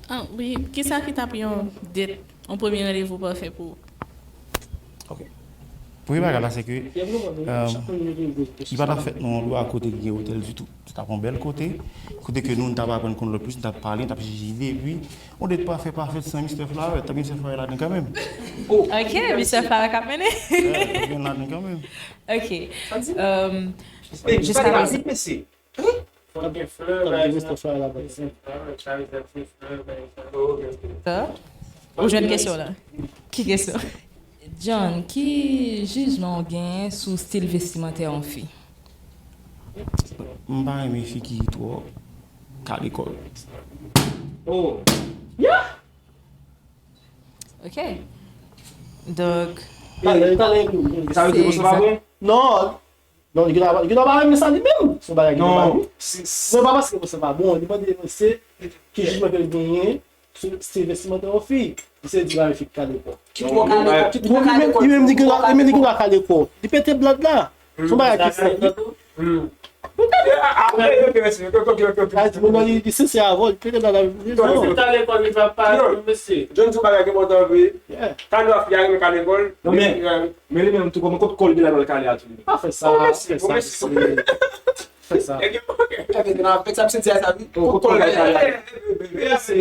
Ah, wi, kisa ki t ap yon date, yon premye randevou pafè pou ou? Ok. Premye bagay la, se ke, um, li pa t ap fèt nan yon lwa kote ki gen otèl ditou. Se t ap yon bèl kote, kote ke nou, nou t ap aprann konn lòt plis, nou t ap pale, nou t ap chanje ide, epi, yon date pafè, pafè san Mister Flower, tank Mister Flower ladan kanmenm. Ok, Mister Flower k ap mennen. Yeah, tank ladan kanmenm. Ok. Um, jiska prezan. Fò gen flè, bay egzanp. Ou jwenn kesyon la? Ki kesyon? John, ki jijman w genyen sou stil vestimantè yon fi? M pa renmen fi ki twò kale kò yo. Oh. Ok. Donk, Talè, talè, sa vle di konsa pa bon? Non. Non, li gentan, li gentan pa renmen sa li menm. Se yon bagay li gentan pa renmen. Non, pa paske konsa pa bon. Li mande mwen se ki jijman ke l genyen sou stil vestimantè yon fi. Li se di bagay fi k kale kò. Ki twò kale kò, ki twò kale kò. Li menm, li gentan, li menm li gentan kale kò. Li pete blad la. Se yon bagay ki senp. Apre, ok, mèsi. Ok, ok, ok, ok. Ay, ti moun nan, li, li sensè avè w, li pete blad la. Li kale kò, li pa pale, mesye. John di yon bagay ki enpòtan vre. Kale kò, fi a renmen kale kò. Non, men, men li menm tou, kòman kot kò l gen la nan kale a tou? Pa fè sa, pa fè sa. Fè sa. Avèk sa, avèk sa, avèk sa, wi. Kot kò l gen kale a? Ey, li fè sa,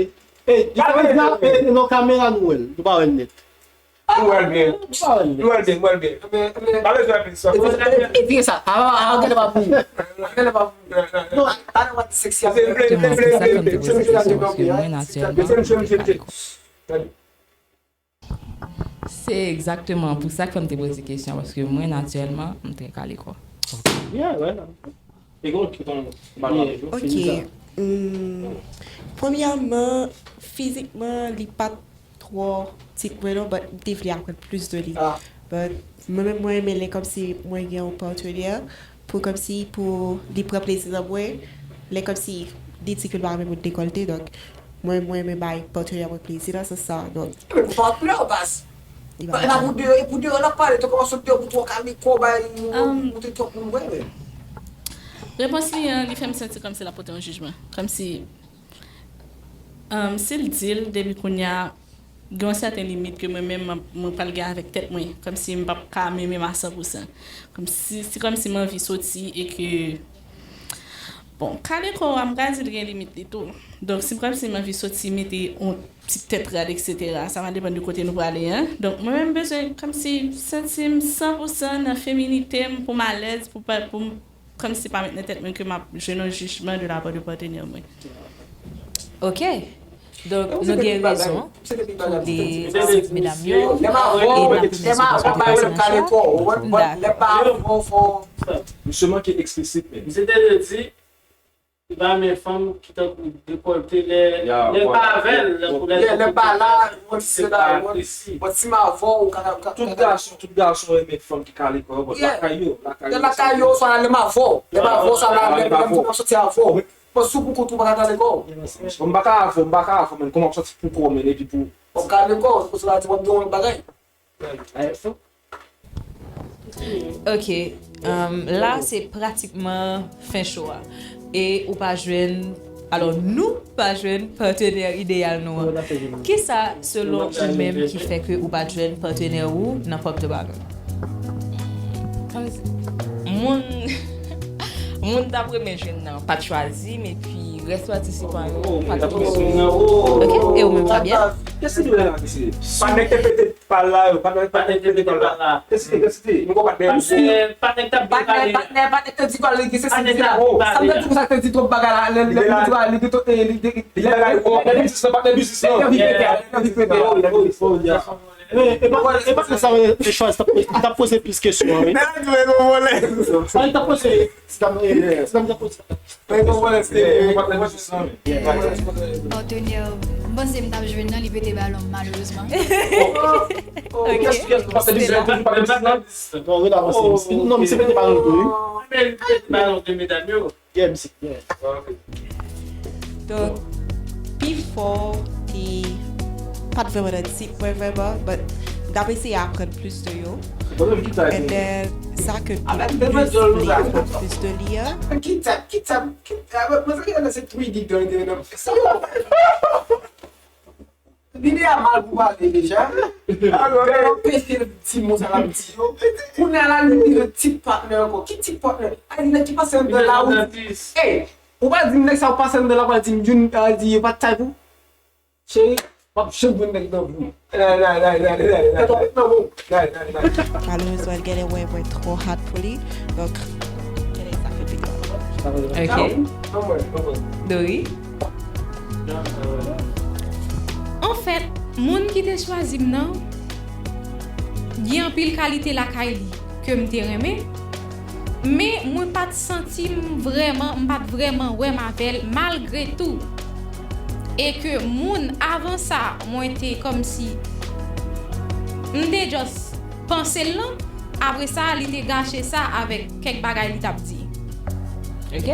ey, nan kamera nou wè l, nou pa wè l nèt. Nou wè l byen. Nou pa wè l nèt. Nou wè l byen, nou wè l byen. Pa bezwen anpil sòs. E vire sa. A, a, a, gade pa pou ou. Gade pa pou ou. Non, I don't want the sexy. Exactement, c'est ça comme te poze kesyon, paske mwen, natirèlman, m trè kale kò. Se egzakteman pou sa k fè m te poze kesyon, paske mwen, natirèlman, m trè kale kò. Yeah, right. E gon ki ton bagay. Ok. Hmm, premyèman, fizikman, li pa t twò tip mwen non, but m te vle aprann plis de li. But mwen menm, mwen renmen lè kòmsi mwen gen yon patenè pou kòmsi pou li pran plezi nan mwen, lè kòmsi li di ke l pa renmen moun dekòlte, donk mwen, mwen renmen bay patenè mwen plezi nan sans sa, donk. Men pou pa koulè w baz. E pa pou deyò, e pou deyò n ap pale, te kòmanse deyò pou twò kale kò bay nou, nou te twòp moun vre, men. Repons li an, li fè m santi kòmsi l ap pote yon jijman. Kòmsi, um, si l di l, depi kounye a, gen yon sèten limit ke mwen menm, mwen, mwen pral gen avèk tèt mwen. Kòmsi m p ap ka menm menm a san pou san. Kòmsi, si kòmsi m anvi soti e ke, bon, kale kò a, m ka di l gen limit li tou. Donk, si kòmsi m anvi soti mete yon ti tèt rad, etsetera. Sa va depann de kote nou prale an. Donk, mwen menm bezwen kòmsi santi m san pou san nan feminite m pou m alèz, pou pa, pou m kòmsi pa met nan tèt mwen ke m ap jwenn yon jijman de la part de patenè mwen. Ok. Donk, nou gen rezon pou de medam yo. E n ap remèsye paske se nan show. Misye manke eksplisit, men. Misye te vle di, li pa renmen fanm ki tankou dekòlte lè, lè l pa avè l, lè l pa la, yon ti se la, yon ti mavò, ou ka, ou ka. Tout gason, tout gason renmen fanm ki kale kò yo, but lakay yo, lakay yo. Lè lakay yo, swa lè mavò, lè mavò sa la, lè, lè m soti avò. Bon, si w pou kont ou pa ka kale kò. Bon, m pa ka avè w, m pa ka avè w, men kòman w soti pou kò w, men epi pou. Bon, kale kò, se pou sa di w ap gen yon bagay. Ay, fò. Ok, um, la se pratikman fen show a. E ou pa jwenn, alò nou pa jwenn patenè ideyal nou an. Kisa selon ou menm ki fè ke ou pa jwenn patenè ou nan Pop the Balloon? Moun moun t ap renmen jwenn nan pa t chwazi m epi rès patisipan yo pa t renmen. Ok, e ou menm Fabienne? Kèsi ki la kisi? Pa nèg te pete pal la yo, pa nèg te pete pal la. Kèsi ki kèsi ki? Mwen konn pa nèg. Patnè, patnè k t ap byen pale. Patnè, patnè, patnè te di kòl li ki se si la. Sa m te di konsa te di twòp bagay la, lè lè li di li di li di li di li bagay. Patnè biznis la, patnè biznis la. E pa sa, e pa sa, Chwaz, t ap poze plis kesyon, wi. Sa, li t ap poze, si dam, si dam t ap poze. Patenè, m panse m t ap jwenn nan, li pete balon, malerezman. Non, ret avanse. Non, misye pete balon tou, wi. Balon de medam yo. Yeah, misye. Yeah. Donk, pifò te pa t vrèman nan tip mwen vrèman, but m t ap eseye aprann plis de yo. And then, sa ke m te plis vle aprann plis de li a. Kit sa, kit sa, kit sa, mwen sa ki nan se three D dan de nan. Lide a mal pou pale deja. Yo anpeche l di mo sa l ap di yo. Kounye a la li vire tip patnè ankò. Ki tip patnè? Ay, nèg ki pase anndan la ou. Ey, ou pa di m nèg sa ou pase anndan la ou pa di m youn, a di yo pa t type ou. Cheri, w ap janm jwenn nèg nan vi w. Tèt w ap nan bon. Malerezman, l genlè wè mwen twò hot pou li. Donk, genlè sa fè pito. Ok. Dori? Anfèt, moun ki te chwazi m nan, gen anpil kalite lakay li ke m te renmen, men mwen pa t santi m vrèman, m pa t vrèman wè m avè l malgre tou. E ke moun avan sa, mwen te kòmsi, m te just panse l lan, apre sa, li te gache sa avèk kèk bagay li t ap di. Ok?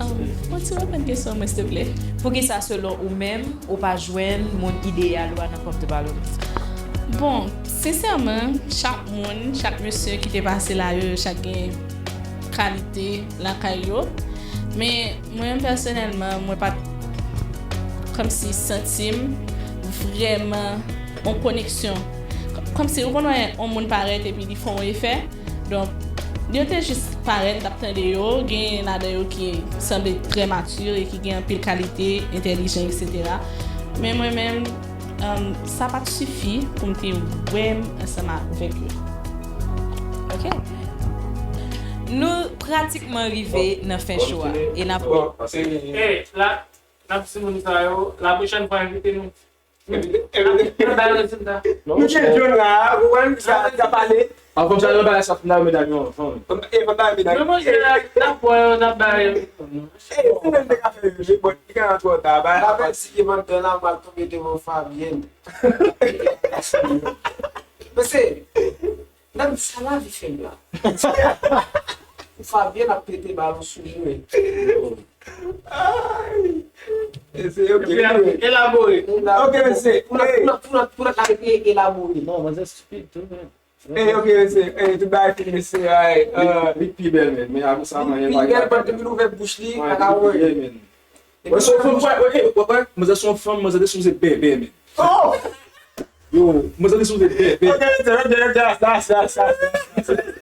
Um, ou ti reprann kesyon mwen, silteplè? Poukisa, selon ou menm, ou pa jwenn moun ideyal ou a nan Pop the Balloon? Bon, sensèman, chak moun, chak mesye ki te pase la yo, yo chak gen kalite lakay yo. Men, mwen menm pèsonèlman, mwen pa t kòmsi santi m vrèman yon koneksyon. Kòmsi ou konn wè yon moun parèt epi li fè yon efè. Donk, yo te jis parèt, m t ap tande yo, gen ladan yo ki sanble trè mati e ki gen anpil kalite, entèlijan, etsetera. Men mwen menm, um, sa pa t sifi pou m te wè m ansanm avèk yo. Ok. Nou pratikman rive nan fen show a. E n ap. Ey, la, n ap timoun sa yo, la pwochèn fwa envite nou. N ap bay rezilta. Nou gen John la, ou wè, sa, sa pale. An fòm sa, nou bay sa, nou medam yo, an fòm. E, fòm sa, medam. Men monchè, n ap wè yo, n ap bay yo. E, si nou te ka fè yo, je, bon, li ka twò ta, ba. Avèk si ki mantan la, m al tonbe devan Fabienne. Mesye, Nan sa lavi fè m la. Pou Fabien ap pete balon sou mwen. Elabore. Ok, mesye. Pou lòt, pou lòt, pou lòt, pou lòt la rete elabore. Non, manzè stupid tou, men. Ey, ok, mesye. Ey, tout bagay fini, mesye. Ay, li, li pi bèl, men. Men apre sa, man, li pi bèl, depi l ouvè bouch li, pa ka wè. Wè, se yon fanm, wè, wè, wè, manzè se yon fanm, manzè te sipoze bèbè, men. Oh! Yo, manzè te sipoze bèbè. Ok, ok, ok, ok, sa, sa, sa, sa.